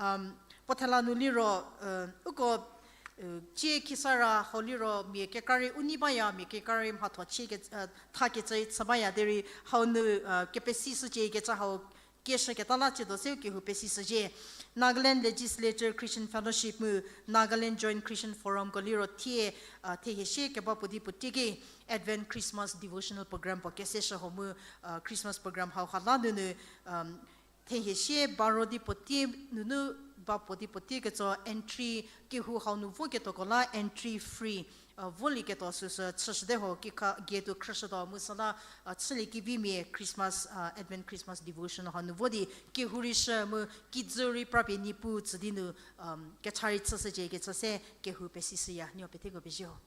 Um, puo thela nu liro, uh, uko, uh, cie khisara hau liro mia kekra rei u nei baya, mia kekra rei mhatho chie ke, uh, thakecü chü baya derei hau nu, uh, kepesishücie kecü hau kieshüketa la ciedo seu kehou pesishücie. Nagaland Legislature Christian Fellowship mu Nagaland Joint Christian Forumko liro thie, uh, thehie sie keba puo di puo teiki Advent Christmas Devotional Program puo keseshü ho mu, uh, Christmas program hauha la nunu, um, thehie sie baro di puotei nunu ba puo di puotei ketso entry kehou hau nu voketuoko la entry free, uh, volieketuo süsü chüshüte ho kikha gate-u khrüshütuo mu süla, uh, chüliekevimia Christmas, uh, Advent Christmas Devotion hau nu vo di kehou rei shü mu kijü rei prapie Niepuu tsü di nu, um, kecha rei chüshücie kecü se kehou pesishüya. Nieko peteko pezie ho.